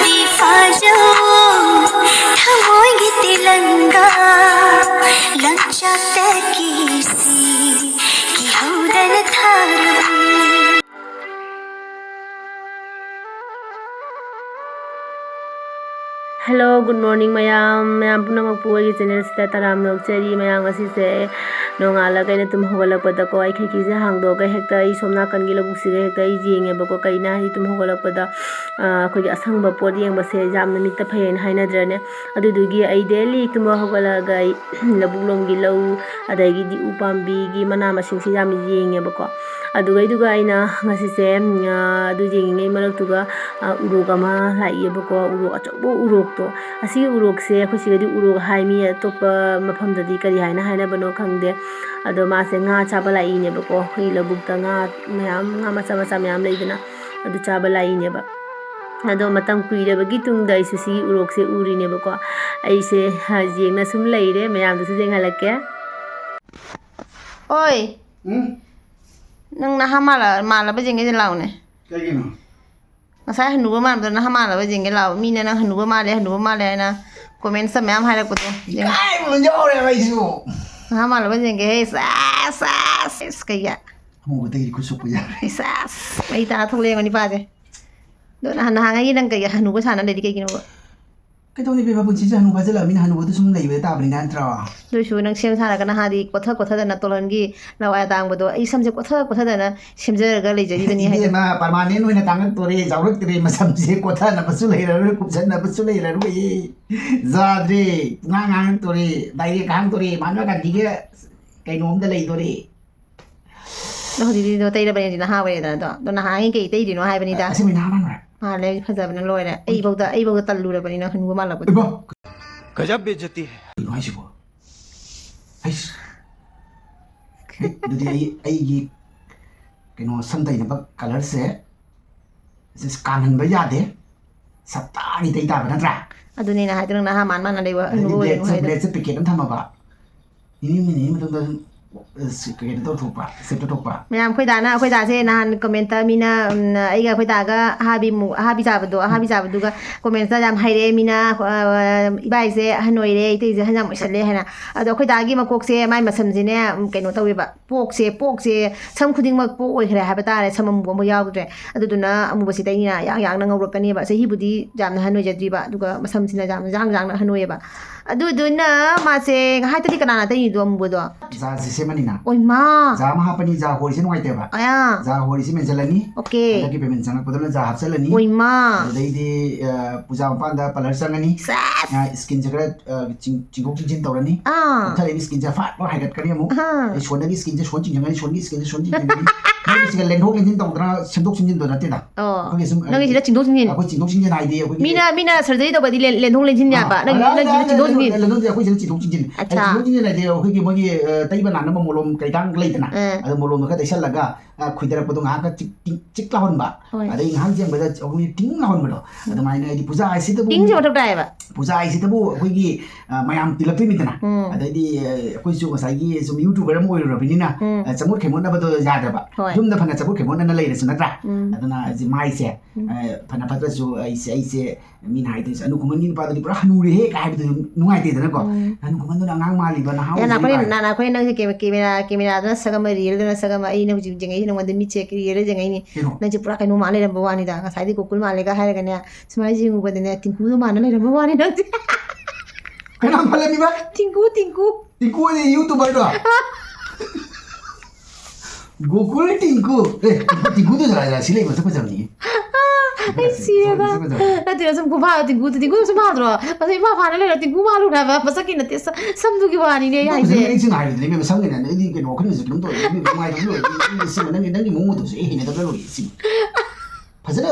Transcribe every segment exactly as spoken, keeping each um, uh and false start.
ꯐꯥꯖꯧ ꯊꯃꯣꯏꯒꯤ ꯇꯤꯂꯪꯒꯥ ꯂꯪꯆꯥꯛꯇꯒꯤ ꯁꯤ ꯀꯤꯍꯧꯗꯅ ꯊꯥꯔꯕ꯫ Hello, good morning ꯃꯌꯥꯝ꯫ ꯃꯌꯥꯝ ꯄꯨꯝꯅꯃꯛꯄꯨ ꯑꯩꯒꯤ ꯆꯦꯅꯦꯜꯁꯤꯗ ꯇꯔꯥꯝꯅ ꯑꯣꯛꯆꯔꯤ꯫ ꯃꯌꯥꯝ ꯉꯁꯤꯁꯦ ꯅꯣꯡꯉꯥꯜꯂꯒ ꯑꯩꯅ ꯇꯨꯝ ꯍꯧꯒꯠꯂꯛꯄꯗꯀꯣ, ꯑꯩ ꯈꯤꯔꯀꯤꯁꯦ ꯍꯥꯡꯗꯣꯛꯑꯒ ꯍꯦꯛꯇ ꯑꯩ ꯁꯣꯝ ꯅꯥꯀꯟꯒꯤ ꯂꯧꯕꯨꯛꯁꯤꯗ ꯍꯦꯛꯇ ꯑꯩ ꯌꯦꯡꯉꯦꯕꯀꯣ꯫ ꯀꯩꯅꯣ ꯍꯥꯏꯗꯤ ꯇꯨꯝ ꯍꯧꯒꯠꯂꯛꯄꯗ, ꯑ, ꯑꯩꯈꯣꯏꯒꯤ ꯑꯁꯪꯕ ꯄꯣꯠ ꯌꯦꯡꯕꯁꯦ ꯌꯥꯝꯅ ꯃꯤꯠꯇ ꯐꯩꯌꯦꯅ ꯍꯥꯏꯅꯗ꯭ꯔꯅꯦ꯫ ꯑꯗꯨꯗꯨꯒꯤ ꯑꯩ ꯗꯦꯂꯤ ꯇꯨꯝꯕ ꯍꯧꯒꯠꯂꯛꯑꯒ ꯑꯩ ꯂꯧꯕꯨꯛ ꯂꯣꯝꯒꯤ ꯂꯧ, ꯑꯗꯒꯤꯗꯤ ꯎ ꯄꯥꯝꯕꯤꯒꯤ ꯃꯅꯥ ꯃꯁꯤꯡꯁꯦ ꯌꯥꯝ ꯌꯦꯡꯉꯦꯕꯀꯣ꯫ ꯑꯗꯨꯒꯩꯗꯨꯒ ꯑꯩꯅ ꯉꯁꯤꯁꯦ, ꯎꯝ, ꯑ, ꯑꯗꯨ ꯌꯦꯡꯉꯤꯉꯩ ꯃꯔꯛꯇꯨꯒ, ꯑ, ꯎꯔꯣꯛ ꯑꯃ ꯂꯥꯛꯏꯌꯦꯕꯀꯣ꯫ ꯎꯔꯣꯛ ꯑꯆꯧꯕ ꯎꯔꯣꯛꯇꯣ꯫ ꯑꯁꯤꯒꯤ ꯎꯔꯣꯛꯁꯦ ꯑꯩꯈꯣꯏ ꯁꯤꯗꯗꯤ ꯎꯔꯣꯛ ꯍꯥꯏ, ꯃꯤ ꯑꯇꯣꯞꯄ ꯃꯐꯝꯗꯗꯤ ꯀꯔꯤ ꯍꯥꯏꯅ ꯍꯥꯏꯅꯕꯅꯣ ꯈꯪꯗꯦ꯫ ꯑꯗꯣ ꯃꯥꯁꯦ ꯉꯥ ꯆꯥꯕ ꯂꯥꯛꯏꯅꯦꯕꯀꯣ꯫ ꯑꯩꯈꯣꯏꯒꯤ ꯂꯧꯕꯨꯛꯇ ꯉꯥ ꯃꯌꯥꯝ, ꯉꯥ ꯃꯆꯥ ꯃꯆꯥ ꯃꯌꯥꯝ ꯂꯩꯗꯅ, ꯑꯗꯨ ꯆꯥꯕ ꯂꯥꯛꯏꯅꯦꯕ꯫ ꯑꯗꯣ ꯃꯇꯝ ꯀꯨꯏꯔꯕꯒꯤ ꯇꯨꯡꯗ ꯑꯩꯁꯨ ꯁꯤꯒꯤ ꯎꯔꯣꯛꯁꯦ ꯎꯔꯤꯅꯦꯕꯀꯣ꯫ ꯑꯩꯁꯦ, ꯍ, ꯌꯦꯡꯅ ꯁꯨꯝ ꯂꯩꯔꯦ, ꯃꯌꯥꯝꯗꯁꯨ ꯌꯦꯡꯍꯜꯂꯛꯀꯦ꯫ ꯑꯣꯏ! ꯎꯝ? ꯅꯪ ꯅꯍꯥ ꯃꯥꯜꯂ-, ꯃꯥꯜꯂꯕ ꯌꯦꯡꯒꯦꯁꯦ ꯂꯥꯎꯅꯦ꯫ ꯀꯩꯒꯤꯅꯣ? ꯉꯁꯥꯏ ꯍꯅꯨꯕ ꯃꯥꯟꯕꯗꯣ ꯅꯍꯥ ꯃꯥꯜꯂꯕ ꯌꯦꯡꯒꯦ ꯂꯥꯎ꯫ ꯃꯤꯅ ꯅꯪ ꯍꯅꯨꯕ ꯃꯥꯜꯂꯦ, ꯍꯅꯨꯕ ꯃꯥꯜꯂꯦ ꯍꯥꯏꯅ comments ꯃꯌꯥꯝ ꯍꯥꯏꯔꯛꯄꯗꯣ꯫ ꯌꯦꯡꯉꯣ꯫ ꯏꯀꯥꯏꯕ ꯑꯃ ꯌꯥꯎꯔꯦꯕ ꯑꯩꯁꯨ꯫ ꯅꯍꯥ ꯃꯥꯜꯂꯕ ꯌꯦꯡꯒꯦ꯫ ꯍꯦ, ꯁꯦꯁ, ꯁꯦꯁ, ꯁꯦꯁ, ꯀꯩꯒꯤ? ꯑꯃꯨꯕꯗꯒꯤꯗꯤ ꯈꯨꯠ ꯁꯣꯛꯄ ꯌꯥꯔꯦ꯫ ꯁꯦꯁ, ꯃꯩ ꯇꯥꯔ ꯊꯣꯛꯂꯛꯑꯦꯕ ꯅꯤꯄꯥꯁꯦ꯫ ꯑꯗꯣ ꯅꯍꯥꯟ, ꯅꯍꯥꯟꯉꯩꯒꯤ ꯅꯪ ꯀꯩꯒꯤ ꯍꯅꯨꯕ ꯁꯥꯟꯅ ꯂꯩꯔꯤ ꯀꯩꯒꯤꯅꯣꯕ? ꯀꯩꯗꯧꯅꯤ ꯏꯕꯦꯝꯃ, ꯄꯨꯟꯁꯤꯁꯦ ꯍꯅꯨ ꯐꯥꯖꯤꯜꯂꯛꯑꯃꯤꯅ ꯍꯅꯨꯕꯗ ꯁꯨꯝ ꯂꯩꯕ ꯇꯥꯕꯅꯤ ꯅꯠꯇ꯭ꯔꯣ? ꯑꯗꯨꯏꯁꯨ ꯅꯪ ꯁꯦꯝ ꯁꯥꯔꯒ ꯅꯍꯥꯗꯤ ꯀꯣꯠꯊ ꯀꯣꯠꯊꯗꯅ ꯇꯣꯂꯟꯒꯤ ꯂꯋꯥꯏ ꯑꯇꯥꯡꯕꯗꯣ ꯑꯩ ꯁꯝꯁꯦ ꯀꯣꯠꯊ ꯀꯣꯠꯊꯗꯅ ꯁꯦꯝꯖꯔꯒ ꯂꯩꯖꯔꯤꯕꯅꯤ ꯍꯥꯏꯗꯣ꯫ ꯏꯕꯦꯝꯃ, permanent ꯑꯣꯏꯅ ꯇꯥꯡꯉꯛꯇꯣꯔꯦ, ꯖꯥꯎꯔꯛꯇ꯭ꯔꯦ, ꯃꯁꯝꯁꯦ ꯀꯣꯠꯊꯅꯕꯁꯨ ꯂꯩꯔꯔꯣꯏ, ꯀꯨꯞꯁꯟꯅꯕꯁꯨ ꯂꯩꯔꯔꯣꯏ꯫ ꯌꯥꯗ꯭ꯔꯦ, ꯄꯨꯡꯉꯥꯡ ꯉꯥꯡꯉꯛꯇꯣꯔꯦ, direct ꯉꯥꯡꯗꯣꯔꯦ, ꯃꯍꯥꯠꯃ ꯒꯥꯟꯙꯤꯒ ꯀꯩꯅꯣꯝꯗ ꯂꯩꯗꯣꯔꯦ꯫ ꯑꯗꯣ ꯍꯧꯖꯤꯛꯇꯤ ꯑꯗꯣ ꯇꯩꯔꯕꯅꯤꯅ ꯅꯍꯥ ꯑꯣꯏꯔꯦꯗꯅ ꯑꯗꯣ꯫ ꯑꯗꯣ ꯅꯍꯥꯟꯉꯩ ꯀꯩ ꯇꯩꯔꯤꯅꯣ ꯍꯥꯏꯕꯅꯤꯗ꯫ ꯑꯁꯦꯡꯕꯩ ꯅꯍꯥ ꯃꯥꯟꯕ꯭ꯔꯥ? ꯃꯥꯜꯂꯦ, ꯐꯖꯕꯅ ꯂꯣꯏꯔꯦ꯫ ꯑꯩꯐꯧꯗ, ꯑꯩꯐꯧꯗ ꯇꯜꯂꯨꯔꯕꯅꯤ ꯅꯪ ꯍꯅꯨꯕ ꯃꯥꯜꯂꯛꯄꯗꯣ꯫ ꯏꯃꯥ! ꯒꯖꯕ ꯕꯦꯏꯖꯖꯇꯤ ꯍꯦ꯫ ꯀꯩꯅꯣ ꯍꯥꯏꯁꯤꯕꯣ? ꯍꯩꯁ! ꯑꯦ, ꯑꯗꯨꯗꯤ ꯑꯩ, ꯑꯩꯒꯤ ꯀꯩꯅꯣ ꯁꯝ ꯇꯩꯅꯕ colourꯁꯦ, ꯁꯤꯁ ꯀꯥꯡꯍꯟꯕ ꯌꯥꯗꯦ꯫ ꯁꯞꯇꯥ ꯑꯅꯤ ꯇꯩ ꯇꯥꯕ ꯅꯠꯇ꯭ꯔꯥ? ꯑꯗꯨꯅꯦ ꯑꯩꯅ ꯍꯥꯏꯗꯣ, ꯅꯪ ꯅꯍꯥ ꯃꯥꯟ ꯃꯥꯟꯅ ꯂꯩꯕ ꯑꯗꯩꯗꯤ ꯍꯅꯨꯕ ꯑꯣꯏꯔꯅꯨ bladeꯁꯦ, ꯍꯥꯏꯗꯣ꯫ Bladeꯁꯦ packet ꯑꯃ ꯊꯝꯃꯕ꯫ ꯅꯤꯅꯤ ꯍꯨꯝꯅꯤ ꯃꯇꯨꯡꯗ ꯑꯗꯨꯝ ꯑ, ꯁꯤ ꯀꯩꯅꯣ ꯇꯧꯊꯣꯛꯄ, ꯁꯦꯞꯇ ꯊꯣꯛꯄ꯫ ꯃꯌꯥꯝ, ꯑꯩꯈꯣꯏ ꯗꯥꯅ, ꯑꯩꯈꯣꯏ ꯗꯥꯁꯦ ꯅꯍꯥꯟ ꯀꯃꯦꯟꯇ ꯃꯤꯅ, ꯎꯝ, ꯑꯩꯒ ꯑꯩꯈꯣꯏ ꯗꯥꯒ ꯑꯍꯥꯕꯤ ꯃꯨ-, ꯑꯍꯥꯕꯤ ꯆꯥꯕꯗꯣ, ꯑꯍꯥꯕꯤ ꯆꯥꯕꯗꯨꯒ ꯀꯃꯦꯟꯇ ꯌꯥꯝ ꯍꯥꯏꯔꯛꯑꯦ ꯃꯤꯅ, ꯑ, "ꯏꯕꯥꯏꯁꯦ ꯑꯍꯟ ꯑꯣꯏꯔꯦ, ꯏꯇꯩꯁꯦ ꯑꯍꯟ ꯌꯥꯝ ꯑꯣꯏꯁꯜꯂꯦ" ꯍꯥꯏꯅ꯫ ꯑꯗꯣ ꯑꯩꯈꯣꯏ ꯗꯥꯒꯤ ꯃꯀꯣꯛꯁꯦ, ꯃꯥꯏ ꯃꯁꯝꯁꯤꯅꯦ, ꯎꯝ, ꯀꯩꯅꯣ ꯇꯧꯋꯦꯕ, ꯄꯣꯛꯁꯦ, ꯄꯣꯛꯁꯦ, ꯁꯝ ꯈꯨꯗꯤꯡꯃꯛ ꯄꯣꯛ ꯑꯣꯏꯈ꯭ꯔꯦ ꯍꯥꯏꯕ ꯇꯥꯔꯦ, ꯁꯝ ꯑꯃꯨꯕ ꯑꯃ ꯌꯥꯎꯗ꯭ꯔꯦ꯫ ꯑꯗꯨꯗꯨꯅ ꯑꯃꯨꯕꯁꯤ ꯇꯩꯅꯤꯅ ꯌꯥꯡ ꯌꯥꯡꯅ ꯉꯧꯔꯛꯀꯅꯦꯕ꯫ ꯆꯍꯤꯕꯨꯗꯤ ꯌꯥꯝꯅ ꯑꯍꯟ ꯑꯣꯏꯖꯗ꯭ꯔꯤꯕ, ꯑꯗꯨꯒ ꯃꯁꯝꯁꯤꯅ ꯌꯥꯝꯅ ꯌꯥꯡ ꯌꯥꯡꯅ ꯑꯍꯟ ꯑꯣꯏꯌꯦꯕ꯫ ꯑꯗꯨꯗꯨꯅ ꯃꯥꯁꯦ ꯉꯍꯥꯛꯇꯗꯤ ꯀꯅꯥꯅ ꯇꯩꯅꯤꯗꯣ ꯑꯃꯨꯕꯗꯣ? ꯖꯥꯁꯦ ꯁꯦꯝꯃꯅꯤꯅ꯫ ꯑꯣꯏꯃꯥ! ꯖꯥ ꯑꯃ ꯍꯥꯞꯄꯅꯤ, ꯖꯥ ꯍꯣꯔꯤꯁꯦ ꯅꯨꯡꯉꯥꯏꯇꯦꯕ꯫ ꯑꯌꯥ! ꯖꯥ ꯍꯣꯔꯤꯁꯦ ꯃꯦꯟꯁꯤꯜꯂꯅꯤ꯫ ꯑꯣꯀꯦ꯫ ꯍꯟꯗꯛꯀꯤ ꯄꯦꯃꯦꯟ ꯆꯪꯉꯛꯄꯗꯨꯅ ꯖꯥ ꯍꯥꯞꯆꯜꯂꯅꯤ꯫ ꯑꯣꯏꯃꯥ! ꯑꯗꯨꯗꯩꯗꯤ, ꯑ, ꯄꯨꯖꯥ ꯃꯄꯥꯟꯗ ꯄꯥꯔꯂꯔ ꯆꯪꯉꯅꯤ꯫ ꯁꯦꯁ! ꯑ, ꯁ꯭ꯀꯤꯟꯁꯦ ꯈꯔ, ꯑ, ꯆꯤꯡ-, ꯆꯤꯡꯊꯣꯛ ꯆꯤꯡꯁꯤꯟ ꯇꯧꯔꯅꯤ꯫ ꯑꯥ꯫ ꯀꯣꯛꯊꯔꯛꯏꯅꯤ, ꯁ꯭ꯀꯤꯟꯁꯦ ꯐꯥꯠ ꯐꯥꯠ ꯍꯥꯏꯒꯠꯀꯅꯤ ꯑꯃꯨꯛ꯫ ꯑꯥ꯫ ꯑꯩ ꯁꯣꯟꯗꯒꯤ ꯁ꯭ꯀꯤꯟꯁꯦ ꯁꯣꯟ ꯆꯤꯡꯁꯤꯟꯒꯅꯤ, ꯁꯣꯟꯒꯤ ꯁ꯭ꯀꯤꯟꯁꯦ ꯁꯣꯟ ꯆꯤꯡꯁꯤꯟꯒꯅꯤ꯫ ꯃꯣꯏꯒꯤꯁꯤꯒ ꯂꯦꯟꯊꯣꯛ ꯂꯦꯟꯁꯤꯟ ꯇꯧꯗꯅ ꯁꯦꯝꯗꯣꯛ ꯁꯦꯝꯖꯤꯟꯗꯣ ꯅꯠꯇꯦꯗ꯫ ꯑꯣ꯫ ꯑꯩꯈꯣꯏꯒꯤ ꯁꯨꯝ ꯅꯪꯒꯤꯁꯤꯗ ꯆꯤꯡꯊꯣꯛ ꯆꯤꯡꯁꯤꯟ꯫ ꯑꯩꯈꯣꯏ ꯆꯤꯡꯊꯣꯛ ꯆꯤꯡꯁꯤꯟ ꯍꯥꯏꯗꯤ ꯑꯩꯈꯣꯏꯒꯤ ꯃꯤꯅ, ꯃꯤꯅ ꯁꯔꯖꯔꯤ ꯇꯧꯕꯗꯤ ꯂꯦꯟ-, ꯂꯦꯟꯊꯣꯛ ꯂꯦꯟꯁꯤꯟ ꯌꯥꯕ꯫ ꯑꯥ, ꯅꯪ, ꯑꯥ, ꯅꯪꯒꯤꯁꯤꯗ ꯑꯥ, ꯆꯤꯡꯊꯣꯛ ꯆꯤꯡꯁꯤꯟ꯫ ꯂꯦꯟꯊꯣꯛ ꯆꯤꯡꯁꯤꯟ, ꯑꯩꯈꯣꯏꯁꯤꯅ ꯆꯤꯡꯊꯣꯛ ꯆꯤꯡꯁꯤꯟ꯫ ꯑꯩ ꯑꯠꯆꯥ꯫ ꯆꯤꯡꯊꯣꯛ ꯆꯤꯡꯁꯤꯟ ꯍꯥꯏꯗꯤ ꯑꯩꯈꯣꯏꯒꯤ ꯃꯣꯏꯒꯤ, ꯑ, ꯇꯩꯕ ꯅꯥꯟꯅꯕ ꯃꯣꯂꯣꯝ ꯀꯩꯀꯥ ꯂꯩꯗꯅ꯫ ꯑꯥ꯫ ꯑꯗꯣ ꯃꯣꯂꯣꯝꯗꯣ ꯈꯔ ꯇꯩꯁꯜꯂꯒ, ꯑ, ꯈꯨꯏꯊꯔꯛꯄꯗꯣ ꯉꯥꯏꯍꯥꯛꯀ ꯆꯤꯛ, ꯆꯤꯛ, ꯆꯤꯛ ꯂꯥꯎꯍꯟꯕ꯫ ꯍꯣꯏ꯫ ꯑꯗꯩ ꯉꯥꯏꯍꯥꯛ ꯌꯦꯡꯕꯗ ꯑꯩꯈꯣꯏꯒꯤ ꯇꯤꯡ ꯂꯥꯎꯍꯟꯕꯗꯣ꯫ ꯑꯗꯨꯃꯥꯏꯅ ꯍꯥꯏꯗꯤ ꯄꯨꯖꯥ ꯍꯥꯏꯁꯤꯗꯕꯨ ꯇꯤꯡꯁꯦ ꯃꯊꯧ ꯇꯥꯏꯌꯦꯕ꯫ ꯄꯨꯖꯥ ꯍꯥꯏꯁꯤꯗꯕꯨ ꯑꯩꯈꯣꯏꯒꯤ, ꯑ, ꯃꯌꯥꯝ ꯇꯤꯜꯂꯛꯇꯣꯏꯅꯤꯗꯅ꯫ ꯎꯝ꯫ ꯑꯗꯩꯗꯤ, ꯑ, ꯑꯩꯈꯣꯏꯁꯨ ꯉꯁꯥꯏꯒꯤ ꯁꯨꯝ YouTuber ꯑꯃ ꯑꯣꯏꯔꯨꯔꯕꯅꯤꯅ, ꯎꯝ꯫ ꯑ, ꯆꯃꯣꯠ ꯈꯦꯃꯣꯠꯅꯕꯗꯣ ꯌꯥꯗ꯭ꯔꯕ꯫ ꯍꯣꯏ꯫ ꯌꯨꯝꯗ ꯐꯅ ꯆꯃꯣꯠ ꯈꯦꯃꯣꯠꯅꯅ ꯂꯩꯔꯁꯨ ꯅꯠꯇ꯭ꯔꯥ? ꯎꯝ꯫ ꯑꯗꯨꯅ ꯍꯧꯖꯤꯛ ꯃꯥꯏꯁꯦ, ꯎꯝ꯫ ꯑ, ꯐꯅ ꯐꯠꯇ꯭ꯔꯁꯨ ꯑꯩꯁꯦ, ꯑꯩꯁꯦ ꯃꯤꯅ ꯍꯥꯏꯗꯣꯏꯁꯦ, "ꯑꯅꯨ ꯈꯨꯃꯟꯒꯤ ꯅꯨꯄꯥꯗꯨꯗꯤ ꯄꯨꯔꯥ ꯍꯅꯨꯔꯦꯍꯦ" ꯀꯥꯏ ꯍꯥꯏꯕꯗꯨ ꯅꯨꯡꯉꯥꯏꯇꯦꯗꯅꯀꯣ꯫ ꯎꯝ꯫ "ꯑꯅꯨ ꯈꯨꯃꯟꯗꯨꯅ ꯑꯉꯥꯡ ꯃꯥꯜꯂꯤꯕ, ꯅꯍꯥ ꯌꯥ, ꯑꯣꯏꯔꯤꯕ" ꯅꯥꯈꯣꯏꯅ, ꯀꯥꯏ꯫ ꯅꯥ-, ꯅꯥꯈꯣꯏꯅ ꯅꯪꯁꯦ ꯀꯦ-, ꯀꯦꯃꯦꯔꯥ, ꯀꯦꯃꯦꯔꯥꯗ ꯅꯁꯛ ꯑꯃ, ꯔꯤꯌꯦꯜꯗ ꯅꯁꯛ ꯑꯃ, ꯑꯩꯅ ꯍꯧꯖꯤꯛ ꯌꯦꯡꯉꯛꯏꯁꯦ ꯅꯉꯣꯟꯗ ꯃꯤꯠꯁꯦ ꯔꯤꯌꯦꯜꯗ ꯌꯦꯡꯉꯛꯏꯅꯤ꯫ ꯀꯩꯅꯣ? ꯅꯪꯁꯦ ꯄꯨꯔꯥ ꯀꯩꯅꯣ ꯃꯥꯜ ꯂꯩꯔꯝꯕ ꯋꯥꯅꯤꯗ꯫ ꯉꯁꯥꯏꯗꯤ ꯒꯣꯀꯨꯜ ꯃꯥꯜꯂꯦꯒ ꯍꯥꯏꯔꯒꯅꯦ, ꯁꯨꯃꯥꯏꯅ ꯌꯦꯡꯉꯨꯕꯗꯅꯦ, ꯇꯤꯡꯀꯨꯗꯣ ꯃꯥꯟꯅ ꯂꯩꯔꯝꯕ ꯋꯥꯅꯤ ꯅꯪꯁꯦ꯫ ꯀꯅꯥ ꯃꯥꯜꯂꯝꯃꯤꯕ? ꯇꯤꯡꯀꯨ, ꯇꯤꯡꯀꯨ꯫ ꯇꯤꯡꯀꯨ ꯍꯥꯏꯗꯤ YouTuberꯗꯣ? ꯒꯣꯀꯨꯜ ꯇꯤꯡꯀꯨ꯫ ꯑꯦ, ꯇꯤꯡꯀꯨꯗꯨ ꯖꯔꯥ ꯖꯔꯥ ꯁꯤ ꯂꯩ, ꯃꯁꯛ ꯐꯖꯕꯅꯤ꯫ ꯑꯩ ꯁꯤꯔꯦꯗ꯫ ꯃꯁꯛ ꯐꯖꯕꯅꯤ꯫ ꯅꯠꯇꯦ, ꯁꯨꯝ ꯈꯨꯐꯥ ꯇꯤꯡꯀꯨ, ꯇꯤꯡꯀꯨ ꯁꯨꯝ ꯐꯥꯗ꯭ꯔꯣ? ꯃꯁꯛ ꯏꯐꯥ ꯐꯥꯅ ꯂꯩꯔꯣ, ꯇꯤꯡꯀꯨ ꯃꯥꯜꯂꯨ ꯍꯥꯏꯕ꯫ ꯃꯁꯛꯀꯤ ꯅꯠꯇꯦ, ꯁ-, ꯁꯝꯗꯨꯒꯤ ꯋꯥꯅꯤꯅꯦ ꯑꯩ ꯑꯗꯨ ꯍꯥꯏꯁꯦ꯫ ꯐꯖꯅ ꯃꯌꯦꯛ ꯁꯦꯡꯅ ꯍꯥꯏꯕꯗꯨꯅꯦ, ꯏꯕꯦꯝꯃ, ꯁꯝꯒꯤꯅꯦ꯫ ꯑꯩꯗꯤ ꯀꯩꯅꯣ, ꯋꯥꯈꯜꯒꯁꯦ ꯀꯩꯅꯣꯝ ꯇꯧꯔꯦ꯫ ꯏꯕꯦꯝꯃ, ꯅꯨꯡꯉꯥꯏꯇꯕ ꯂꯣꯏꯔꯦ꯫ ꯏꯕꯦꯝꯃ, ꯁꯤꯃ ꯅꯪꯒꯤ, ꯅꯪꯒꯤ ꯃꯑꯣꯡ ꯃꯇꯧꯁꯦ ꯑꯩ ꯍꯩꯅꯗꯕꯅ ꯂꯣꯏꯔꯦ, ꯁꯤꯃ꯫ ꯐꯖꯅ